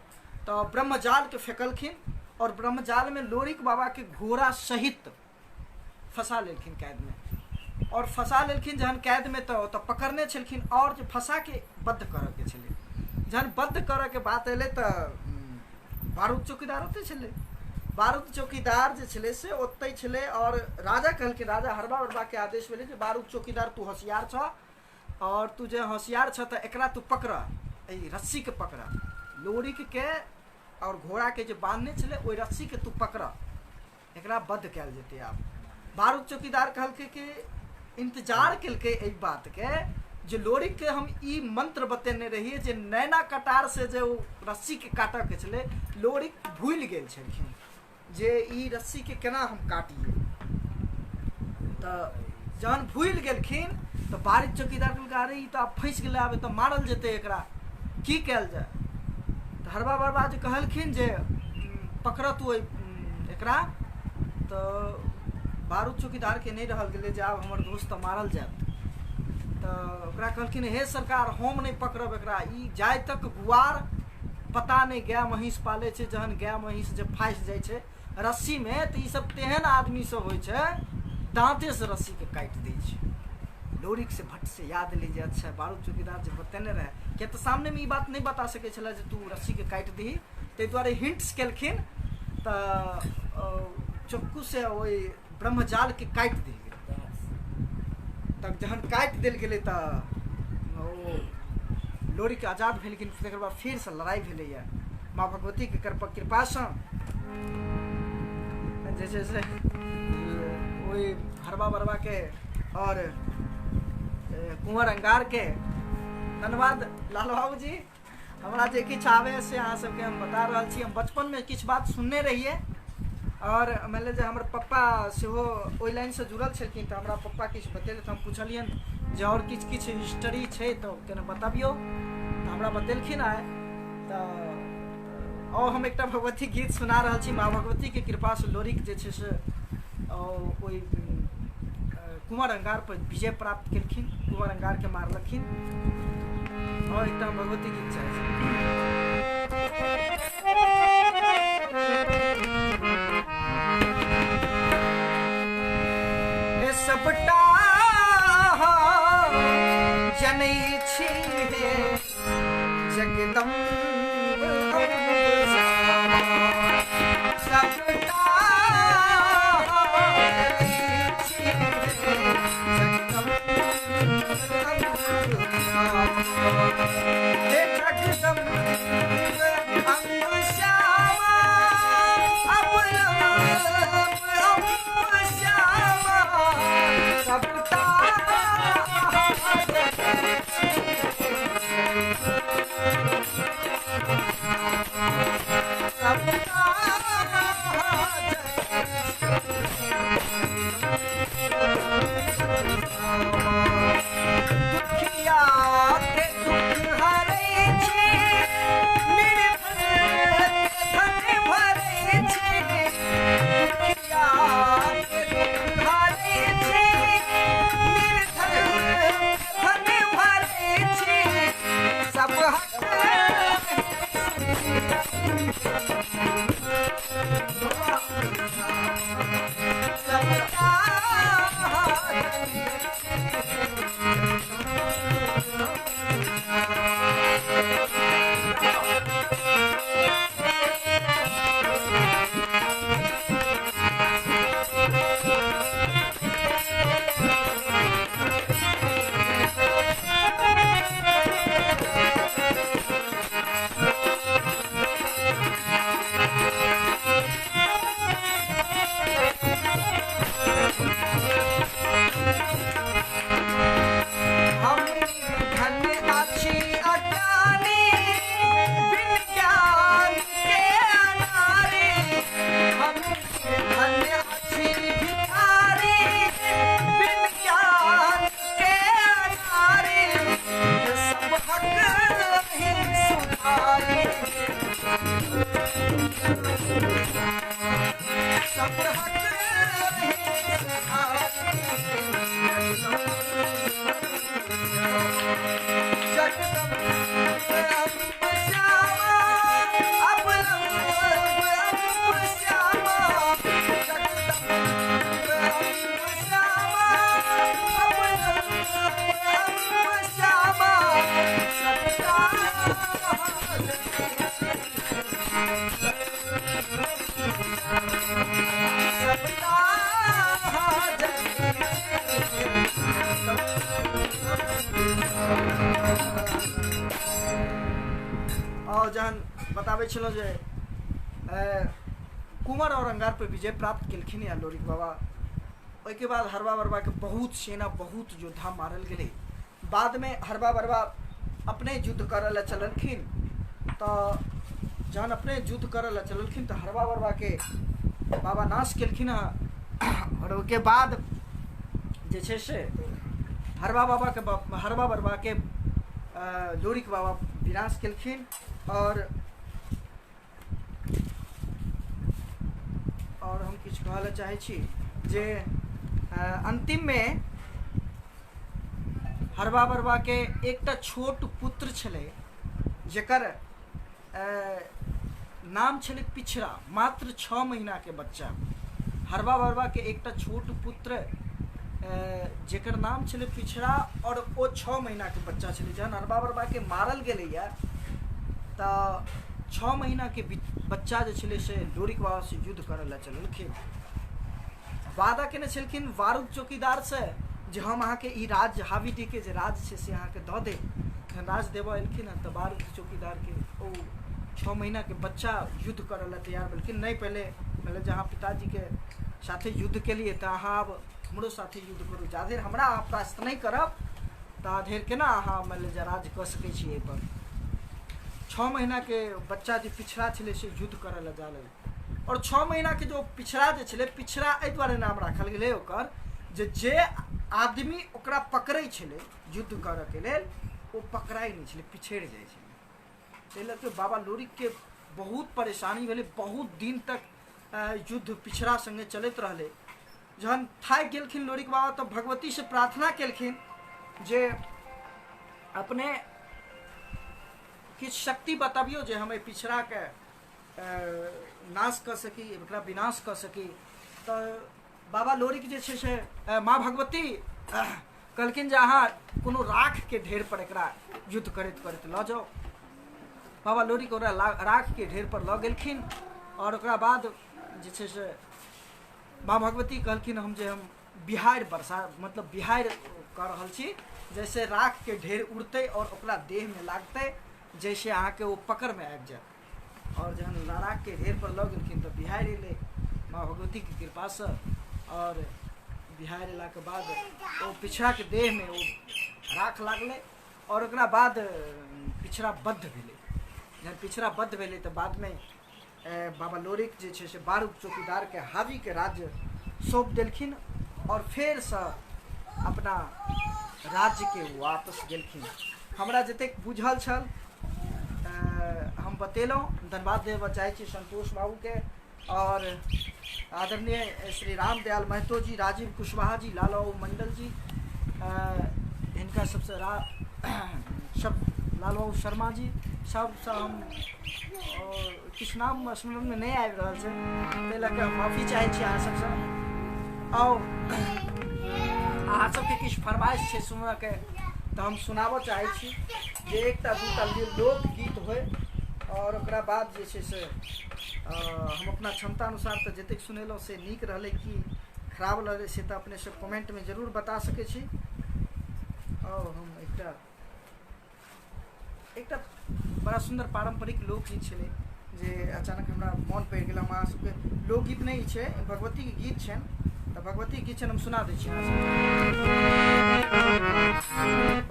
तऽ ब्रह्मजालके फेकलखिन आओर ब्रह्मजालमे लोरिक बाबाके घोड़ा सहित फँसा लेलखिन कैदमे। आओर फँसा लेलखिन जहन कैदमे तऽ ओतऽ पकड़ने छलखिन आओर जे फँसाके बद्ध करऽके छलै। जहन बद्ध करऽके बात एलै तऽ बारूद चौकीदार ओतै छलै। बारूद चौकीदार जे छलै से ओतै छलै। आओर राजा कहलखिन, राजा हरबा बरबाके आदेश भेलै जे बारूद चौकीदार तू होशियार छह आओर तू जे होशियार छह तऽ एकरा तू पकड़, एहि रस्सीके पकड़, लोरिकके आओर घोड़ाके जे बान्हने छलै ओहि रस्सीके तू पकड़, एकरा बद्ध कयल जेतै। आब बारूद चौकीदार कहलकै कि इंतजार केलकै एहि बातके जे लोरिकके हम ई मंत्र बतेने रहियै जे नैना कटार से जे ओ रस्सीके काटऽके छलै, लोरिक भूलि गेल छलखिन जे ई रस्सीके केना हम काटियै। तऽ जहन भूलि गेलखिन तऽ बारूद चौकीदार कहलकै अरे ई तऽ आब फँसि गेलै, आब तऽ मारल जेतै, एकरा की कयल जाय। तऽ हरबा बरबा जे कहलखिन जे पकड़ तू एकरा, तऽ बारूद चौकीदारके नहि रहल गेलै जे आब हमर दोस्त तऽ मारल जायत। तऽ ओकरा कहलखिन हे सरकार हम नहि पकड़ब एकरा, ई जाय तक गुआर पता नहि गाय महींस पालै छै, जहन गाय महींस जे फाँसि जाइ छै रस्सीमे तऽ ई सब तेहन आदमी सब होइ छै दाँतेसँ रस्सीके काटि दै छै। लोरिक से भट्ट से याद एलै जे अच्छा बारूद चौकीदार जे बतेने रहै, किया तऽ सामनेमे ई बात नहि बता सकै छलै जे तू रस्सीके काटि दही, ताहि दुआरे हिंट्स केलखिन। तऽ चक्कूसँ ओहि ब्रह्मजालके काटि देल गेलै। तब जहन काटि देल गेलै तऽ ओ लोरिक आजाद भेलखिन। तकर बाद फेरसँ लड़ाइ भेलैए माँ भगवतीके कृपासँ जे छै से ओहि हरबा बरबाके आओर कुंवर अंगारके। धन्यवाद लाल बाबूजी, हमरा जे किछु आबै से अहाँ सबके हम बता रहल छी। हम बचपनमे किछु बात सुनने रहियै आओर मानि लिअ जे हमर पप्पा सेहो ओहि लाइनसँ जुड़ल छलखिन, तऽ हमरा पप्पा किछु बतेलथि। हम पुछलियनि जे आओर किछु किछु हिस्ट्री छै तऽ कने बतबियौ, तऽ हमरा बतेलखिन आइ। तऽ आओर हम एकटा भगवती गीत सुना रहल छी। माँ भगवतीके कृपासँ लोरिक जे छै से ओहि कुंवर अंगार पर विजय प्राप्त केलखिन, कुंवर अंगारके मारलखिन। आओर एकटा भगवती गीत चाहै छी। सबटा जनै छी हे जगदम्ब, सबटा सबटा। सुनाबै छलहुँ जे कुंवर और अंगार पर विजय प्राप्त केलखिन या लोरिक बाबा। ओहिके बाद हरबा बरबाके बहुत सेना, बहुत योद्धा मारल गेलै। बादमे हरबा बरबा अपने युद्ध करऽ लए चललखिन, तऽ जहन अपने युद्ध करऽ लए चललखिन तऽ हरबा बरबाके बाबा नाश केलखिन हँ। आओर ओहिके बाद जे छै से हरबा बाबाके हरबा बरबाके लोरिक बाबा विनाश केलखिन। आओर हम किछु कहऽ लए चाहै छी जे अन्तिममे हरबा बरबाके एकटा छोट पुत्र छलै जकर नाम छलै पिछड़ा, मात्र 6 महीनाके बच्चा। हरबा बरबाके एकटा छोट पुत्र जकर नाम छलै पिछड़ा और ओ 6 महीनाके बच्चा छलै। जहन हरबा बरबाके मारल गेलैए तऽ 6 महीनाके बच्चा जे छलै से लोरिक बाबासँ युद्ध करऽ लए चललखिन। वादा केने छलखिन बारूद चौकीदारसँ जे हम अहाँके ई राज्य हावीडीके जे राज्य छै से अहाँके दऽ देब। जहन राज देबऽ एलखिन हँ तऽ बारूद चौकीदारके ओ 6 महीनाके बच्चा युद्ध करऽ लए तैयार भेलखिन। नहि, पहिले मतलब जे अहाँ पिताजीके साथे युद्ध केलियै तऽ अहाँ आब हमरो साथे युद्ध करू, जाधरि हमरा अहाँ परास्त नहि करब ता धरि केना अहाँ मानि लिअ जे राज कऽ सकै छी एहिपर। 6 महीनाके बच्चा जे पिछड़ा छलै से युद्ध करऽ लए जा लगलै। और 6 महीनाके जो पिछड़ा जे छलै, पिछड़ा एहि दुआरे नाम राखल गेलै ओकर जे जे आदमी ओकरा पकड़ै छलै युद्ध करऽके लेल ओ पकड़ाइ नहि छलै, पिछड़ि जाइ छलै। ताहि लऽ कऽ बाबा लोरिकके बहुत परेशानी भेलै। बहुत दिन तक युद्ध पिछड़ा सङ्गे चलैत रहलै। जहन थाकि गेलखिन लोरिक बाबा तऽ भगवतीसँ प्रार्थना केलखिन जे अपने किछु शक्ति बतबियौ जे हम एहि पिछड़ाके नाश कऽ सकी, एकरा विनाश कऽ सकी। तऽ बाबा लोरिक जे छै से माँ भगवती कहलखिन जे अहाँ कोनो राखके ढेर पर एकरा युद्ध करैत करैत लऽ जाउ। बाबा लोरिक ओकरा राखके ढेर पर लऽ गेलखिन और ओकरा बाद जे छै से माँ भगवती कहलखिन हम जे हम बिहाड़ि बरसा मतलब बिहाड़ि कऽ रहल छी जैसे राखके ढेर उड़तै और ओकरा देहमे लागतै जैसे अहाँके ओ पकड़मे आबि जायत। और जहन राखके ढेर पर लऽ गेलखिन तऽ बिहाड़ि एलै माँ भगवतीके कृपासँ। और बिहाड़ि एलाके बाद ओ पिछड़ाके देहमे ओ राख लागलै और ओकरा बाद पिछड़ा बद्ध भेलै। जहन पिछड़ा बद्ध भेलै तऽ बादमे बाबा लोरिक जे छै से बारूद चौकीदारके हावीके राज्य सौंप देलखिन और फेरसँ अपना राज्यके वापस गेलखिन। हमरा जतेक बुझल छल हम बतेलहुँ। धन्यवाद देबऽ चाहै छी संतोष बाबूके और आदरणीय श्री रामदयाल महतो जी, राजीव कुशवाहा जी, लाल बाबू मंडल जी, हिनका सबसँ सब लाल बाबू शर्मा जी सबसँ हम और किछु नाम स्मरणमे नहि आबि रहल छै ताहि लऽ कऽ हम माफी चाहै छी अहाँ सबसँ। और अहाँ सबके किछु फरमाइश छै सुनऽके तऽ हम सुनाबऽ चाहै छी जे एकटा दूटा लोकगीत होइ और ओकरा बाद जे छै से हम अपना क्षमता अनुसार तऽ जतेक सुनेलहुँ से नीक रहलै कि खराब रहलै से तऽ अपने सब कमेंटमे जरूर बता सकै छी। और हम एकटा एकटा बड़ा सुन्दर पारम्परिक लोकगीत छलै जे अचानक हमरा मोन पड़ि गेल। हम अहाँ सबके लोकगीत नहि छै, भगवतीके गीत छनि तऽ भगवतीके गीत छनि हम सुना दै छी अहाँ सबके।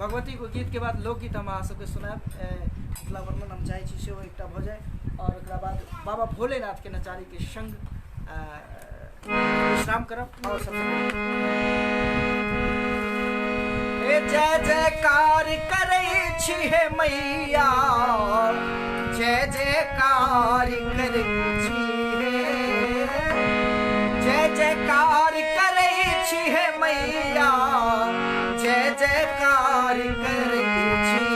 भगवतीके गीतके बाद लोकगीत हम अहाँ सबके सुनायब। मिथिला वर्णन हम चाहै छी सेहो एकटा भऽ जाय और ओकरा बाद बाबा भोलेनाथके नचारीके संग विश्राम करब। और सबसे जय जयकार करै छी हे मैया, जय जयकार करै छी हे, जय जयकार करै छी हे मैया, जय जयकार करै छी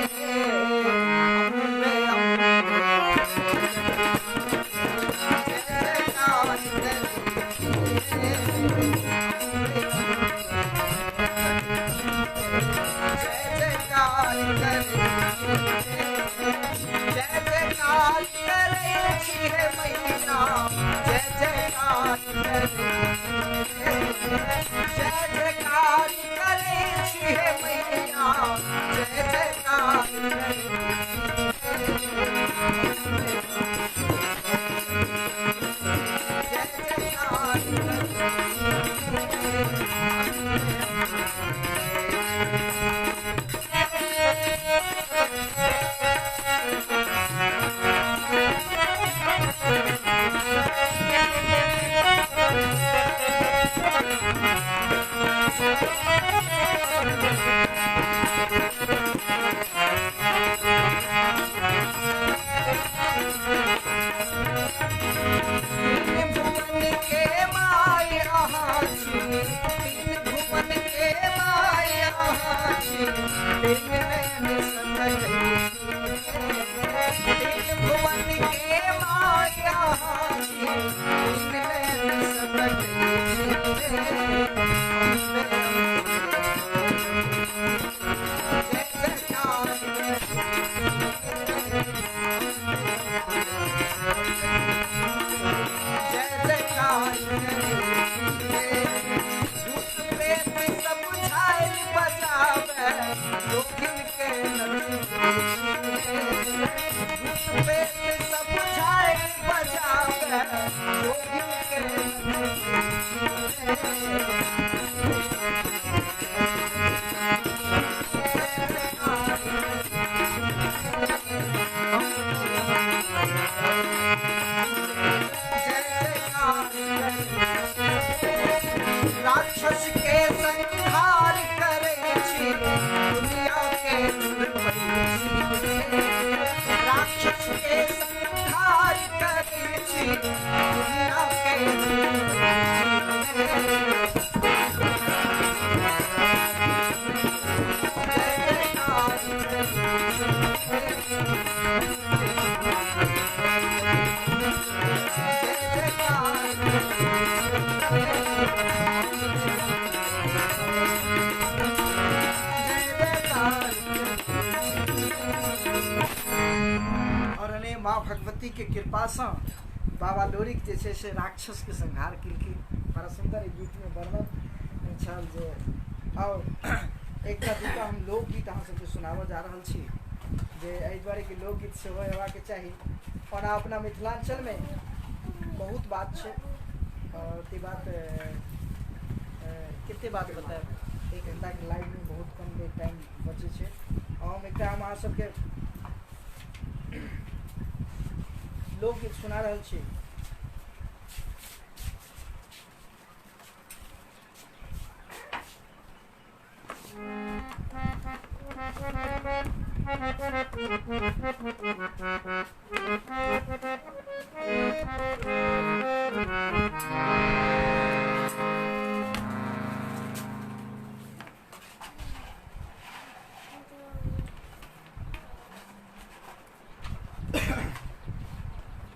हे। अम्बे अम्बे जय जयकार करै छी हे। जय जयकार करै जय जयकार करै छी हे मैया, जय जयकार करै जय जयकार करै छी हे मैया, जय जयकार करै। छी, तीन भुवन के माया छी, तीन नयन सतै छी। तीन भुवन के माया छी, तीन नयन सतै छी। जय जयकार जय जयकार। भूत प्रेत सब झाल बजावे, जोगिन के नचबै छी। भूत प्रेत सब झाल बजावे, जोगिन के नचबै छी। राक्षस के संहार करै छी, दुनिया के छुड़बै छी। राक्षस के संहार करै छी, दुनिया के छुड़बै छी। जय जयकार जय जयकार जय जयकार। और अने माँ भगवती के कृपासँ बाबा लोरिक जे छै से राक्षसके संहार केलखिन। बड़ा सुन्दर गीतमे वर्णन छल जे। आओर एकटा दूटा हम लोकगीत अहाँ सबके सुनाबऽ जा रहल छी, जे एहि दुआरे कि लोकगीत सेहो हेबाक चाही। ओना अपना मिथिलाञ्चलमे बहुत बात छै, और ती बात कते बात बतायब, 1 घंटाके लाइवमे बहुत कम देर टाइम बचै छै। हम एकटा हम अहाँ सबके लोकगीत सुना रहल छी।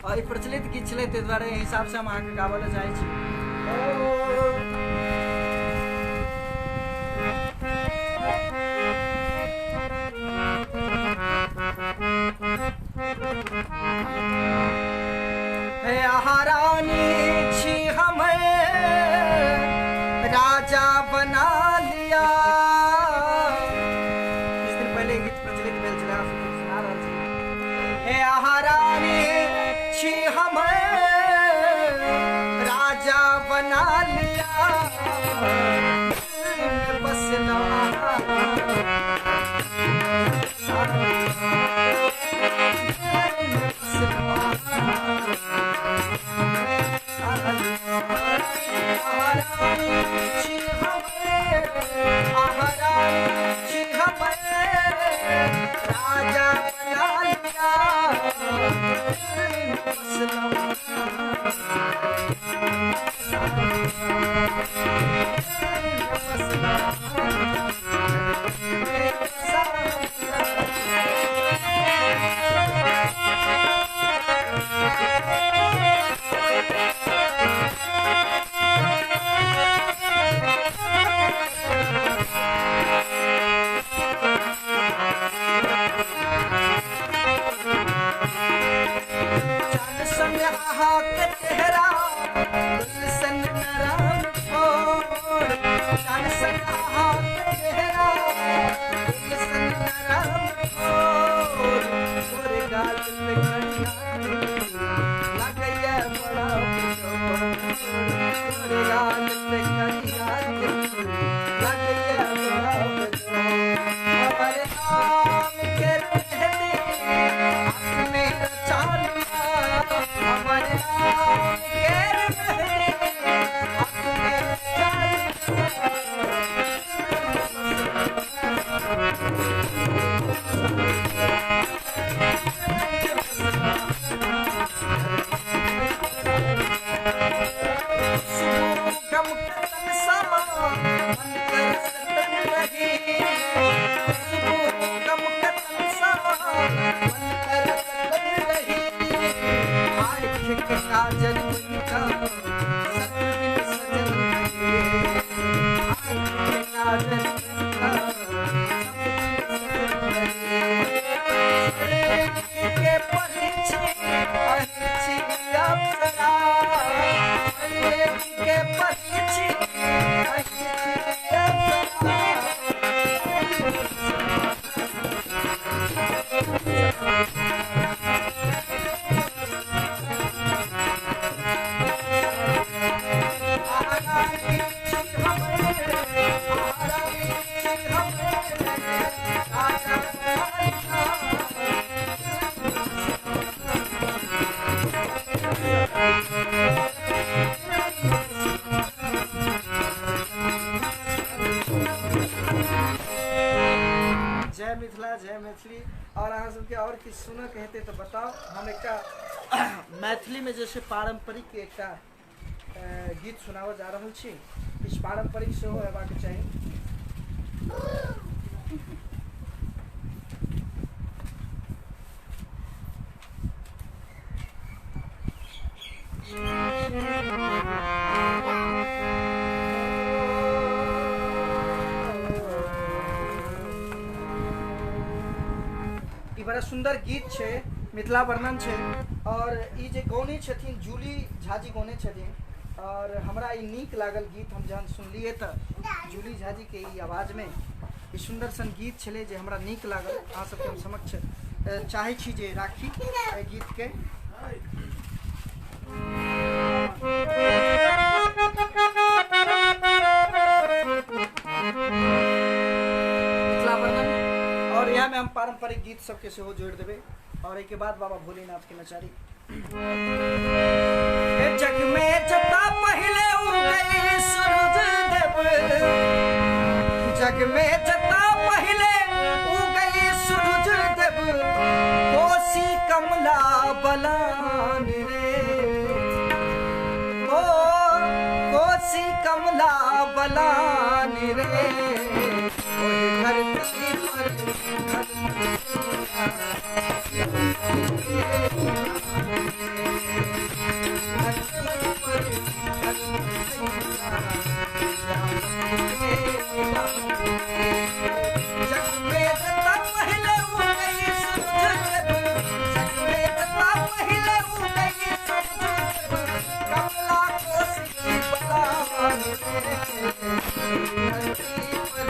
और ई प्रचलित गीत छलै, ताहि दुआरे एहि हिसाबसँ हम अहाँके गाबऽ लए चाहै छी। हे रानी छी हमें राजा बना लिया। किछु दिन पहिले ई गीत प्रचलित भेल छलै, अहाँ सबके सुना रहल छी। हे रानी छी हमें राजा बना लिया, बसना राजा बना लिया, बसना। जय मिथिला जय मैथिली। और अहाँ सबके और किछु सुनऽ हेतै तऽ बताउ। हम एकटा मैथिलीमे जे छै पारम्परिक एकटा गीत सुनाबऽ जा रहल छी। किछु पारम्परिक सेहो हेबाक चाही। ई बड़ा सुंदर गीत छै, मिथिला वर्णन छै। और ई जे गौने छथिन जूली झाजी गौने छथिन और हमरा ई नीक लागल गीत। हम जहन सुनलियै तऽ जूली झाजी के ई आवाजमे ई सुंदर सन गीत छलै जे हमरा नीक लागल। अहाँ सबके हम समक्ष चाहै छी जे राखी एहि गीतके। मिथिला वर्णन और यहाँ में हम पारंपरिक गीत सबके सेहो जोड़ि देबै और एहिके बाद बाबा भोलेनाथ के नचारी। जग में जता पहले उगई सूरज देव, जग में जता पहले उगई सूरज देव, कोसी कमला बलान रे, ओ कोसी कमला बलान रे, ओहि धरती पर जग में जता पहले उगई सूरज देव, जग में जता पहले उगई सूरज देव, कमला कोसी बलान रे, धरती पर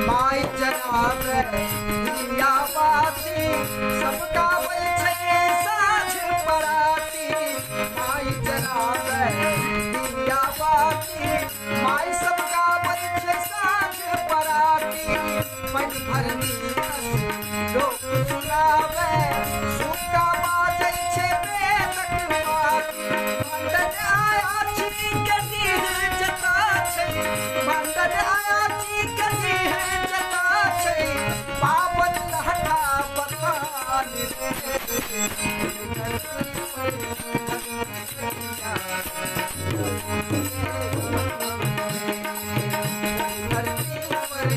माई जरावे दिया बाती, सबका छै साँझ पराती, माई जरावे दिया बाती, माई सबका छै साँझ पराती, मन भरनी लोक सुनावे, सुक्का बाजै छै वेदक बाती, मंडन आया छी कदीह जता छै, मंडन आया छी कदीह जता छै, पावन लहठा बखान रे, धरती पर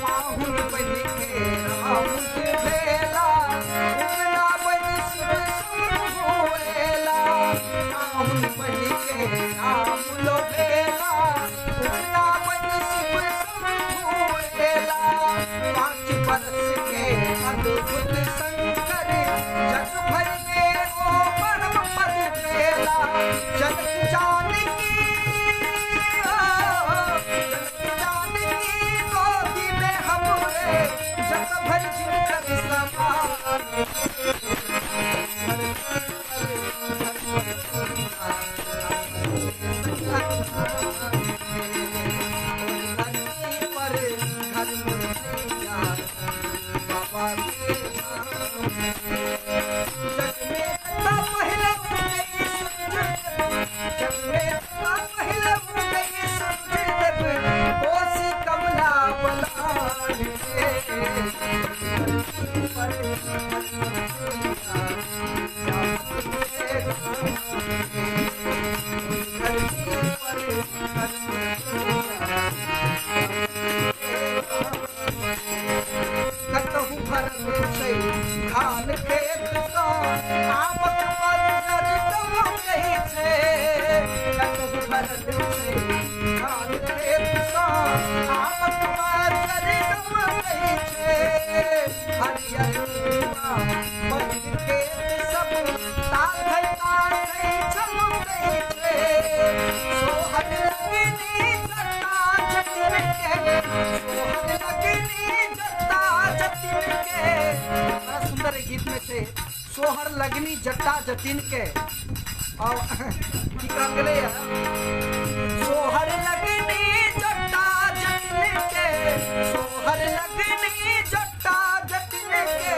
पाहुन बन के राम भेला, उगना बन शिव शंभु एला, पाहुन बन के राम लो भेला, उगना बन शिव शंभु एला, 5 बरस के अद्भुत शंकर, जग भर में ओ परम पद पेला, जनक जानकी जनक जानकी गोदी में हमरे, जग भर जिनकर समान, पर घर मुरैया बाबा के धाम, जग में जता पहले उगई सूरज देव, जग में जता पहले उगई सूरज देव, कोसी कमला बलान रे, पर कतहु भरल छै धान खेत सँ आमक मंजर दमकै छै। कतहु भरल छै धान खेत सँ आमक मंजर दमकै छै। हरियर बहिर खेत सब ताथै ताथै चमकै छै। सोहर लगनी जटा जटिन के, सोहर लगनी जटा जटिन के। बड़ा सुंदर गीत में छै सोहर लगनी जटा जटिन के। और की कहल गेलै, सोहर लगनी जटा जटिन के, सोहर लगनी जटा जटिन के,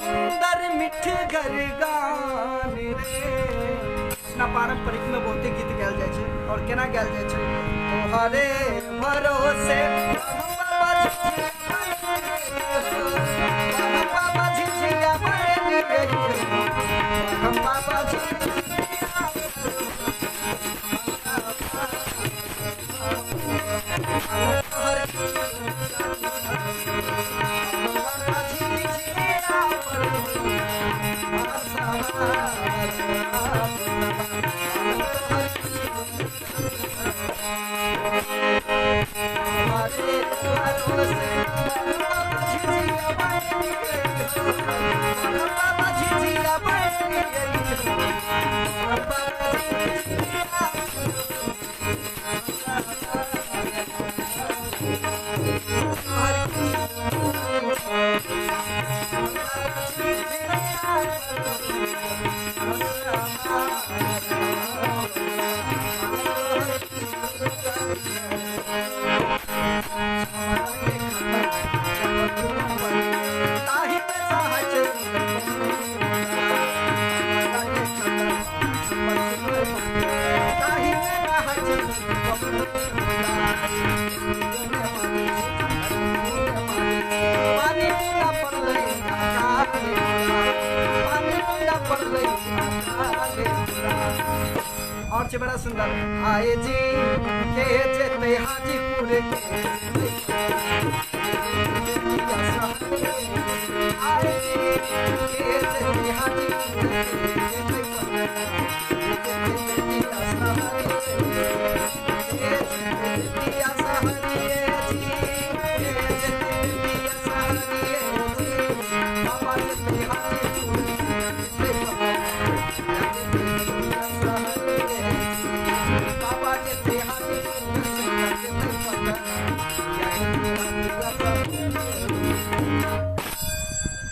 सुंदर मिठ घर गान रे। अपना पारंपरिक में बहुते गीत गायल जाइ छै और केना गायल जाइ छै, तोहरे भरोसे बाबा झिझिया बाबा और छे बड़ा सुंदर आए जी के जेते हाजीपुर के, आए जी के जेते हाजीपुर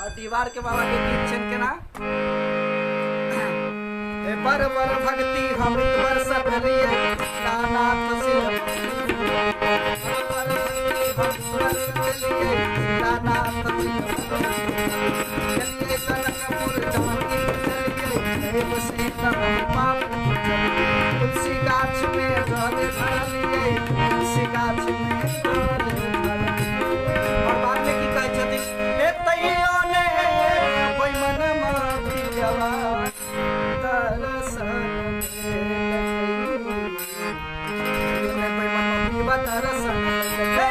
और दीवार के बाबा के गीत छन केना, हे बर बर भक्ति अमृत बरसत लिए नाथ सिर, बर भक्ति अमृत बरसत लिए नाथ सिर, चलिए कनकपुर जानकी चलिए देव सीता पाप तुलसी गाछ में जल भरलिए, तुलसी गाछ में जल भरलिए। और बाद में की कहै छथिन, हे तैयो ने कोई मन माफियवा दर्शन देलकै, कोई मन माफियवा दर्शन देलकै।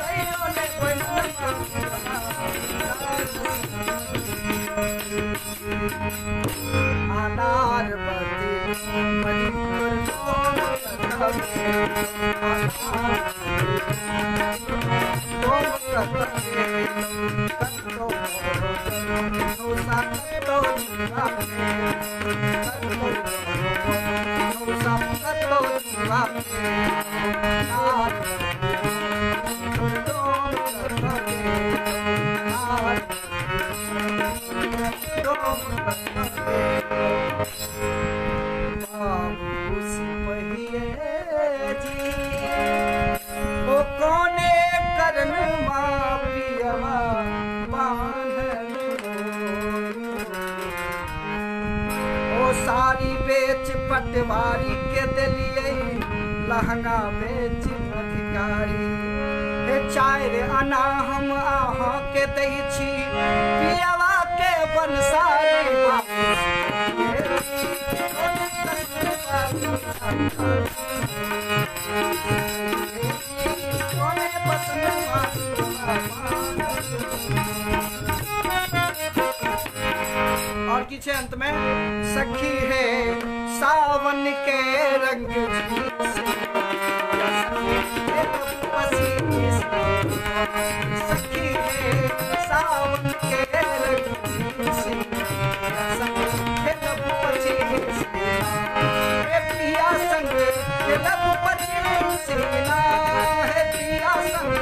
तैयो ने कोई मन माफियवा अनार बती मणिपुर बाबू सिपहिए जी ओ कोने करन माफियवा बांधल, ओ साड़ी बेच पटवारी के देलिए लहंगा बेच कारी। हे 4 आना हम अहाँ के दै छी पियवा के बनसारी। और की छे अंत में सखी है सावन के रंग सखी है सावन के रंग प्रिया संग खेलब पचीस हे प्रिया संग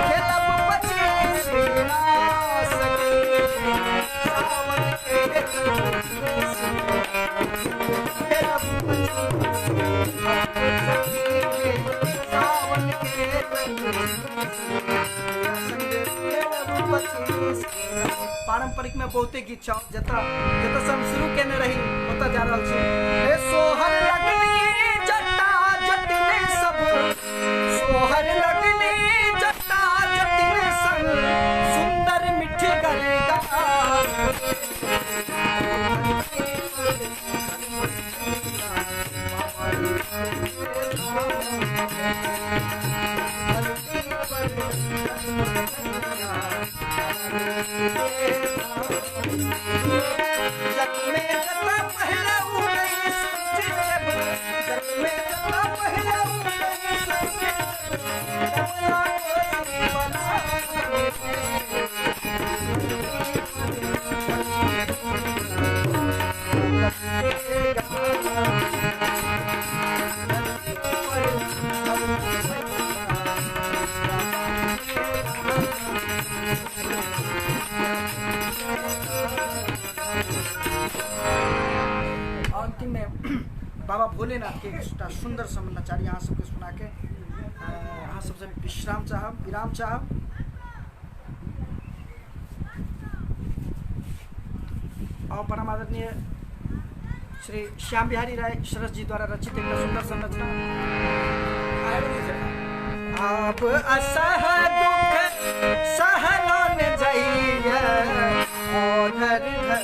खेलब पचीस सखी सावन के खेलब सावन के पारंपरिक में बहुते गीत छौ जतऽ जतऽ से हम शुरू केने रही ओतऽ जा रहल छी। हे सोहर लगनी जटा जटिन सब सोहर लगनी जटा जटिन संग सुंदर मिठी गरेगा। अंतिम में बाबा भोलेनाथ के एकटा सुंदर सन नचारी अहाँ सबके सुना के अहाँ सबसे विश्राम चाहब, विराम चाहब। और परम आदरणीय श्री श्याम बिहारी राय सरस जी द्वारा रचित एक सुंदर संरचना। आप असह दुख सहलो न जाइए और धरना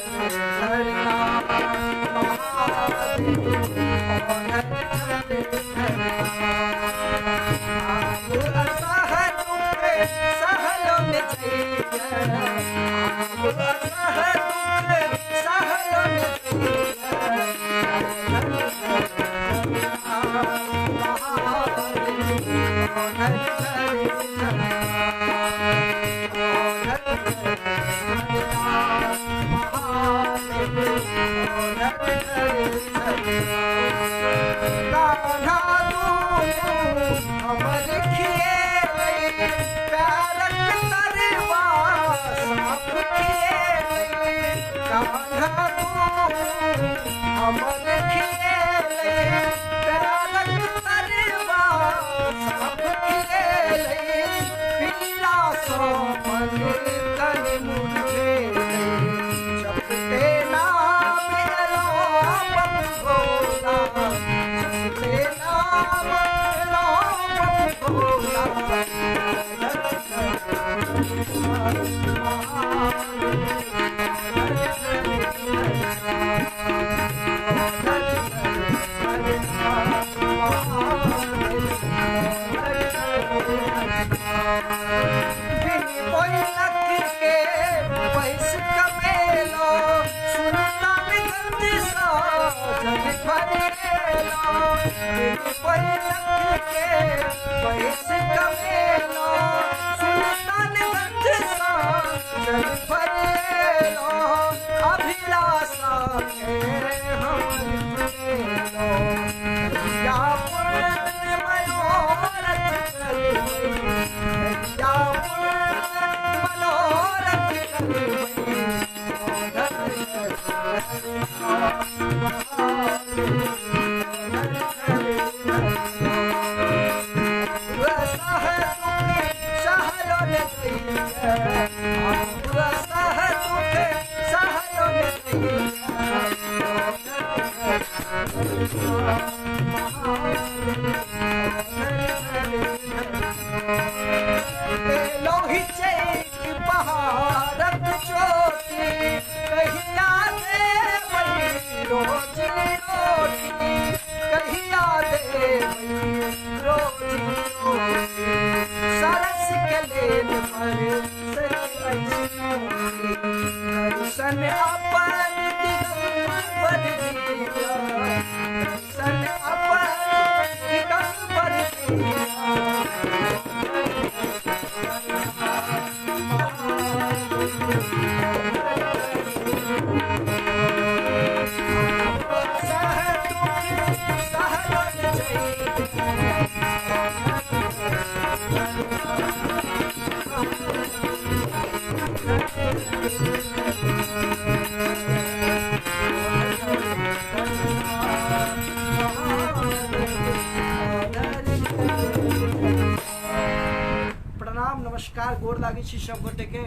प्रणाम नमस्कार गोर लागै छी सब गोटे के।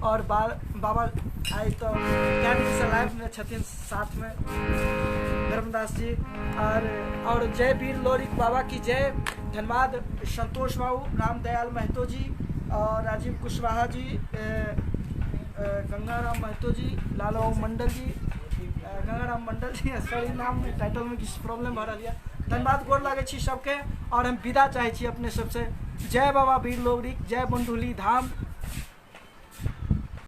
और बाबा आइ तऽ कए दिनसँ लाइवमे छथिन साथमे धर्मदास जी। और जय वीर लोरिक बाबा की जय। धन्यवाद संतोष बाबू, रामदयाल महतो जी और राजीव कुशवाहा जी, गंगाराम महतो जी, लाल बाबू मंडल जी, गंगाराम मंडल जी, सॉरी नाम में टाइटल में किछु प्रॉब्लम भऽ रहल यऽ। धन्यवाद, गोर लागै छी सबके और हम विदा चाहै छी अपने सबसे। जय बाबा वीर लोरिक, जय बंडुली धाम।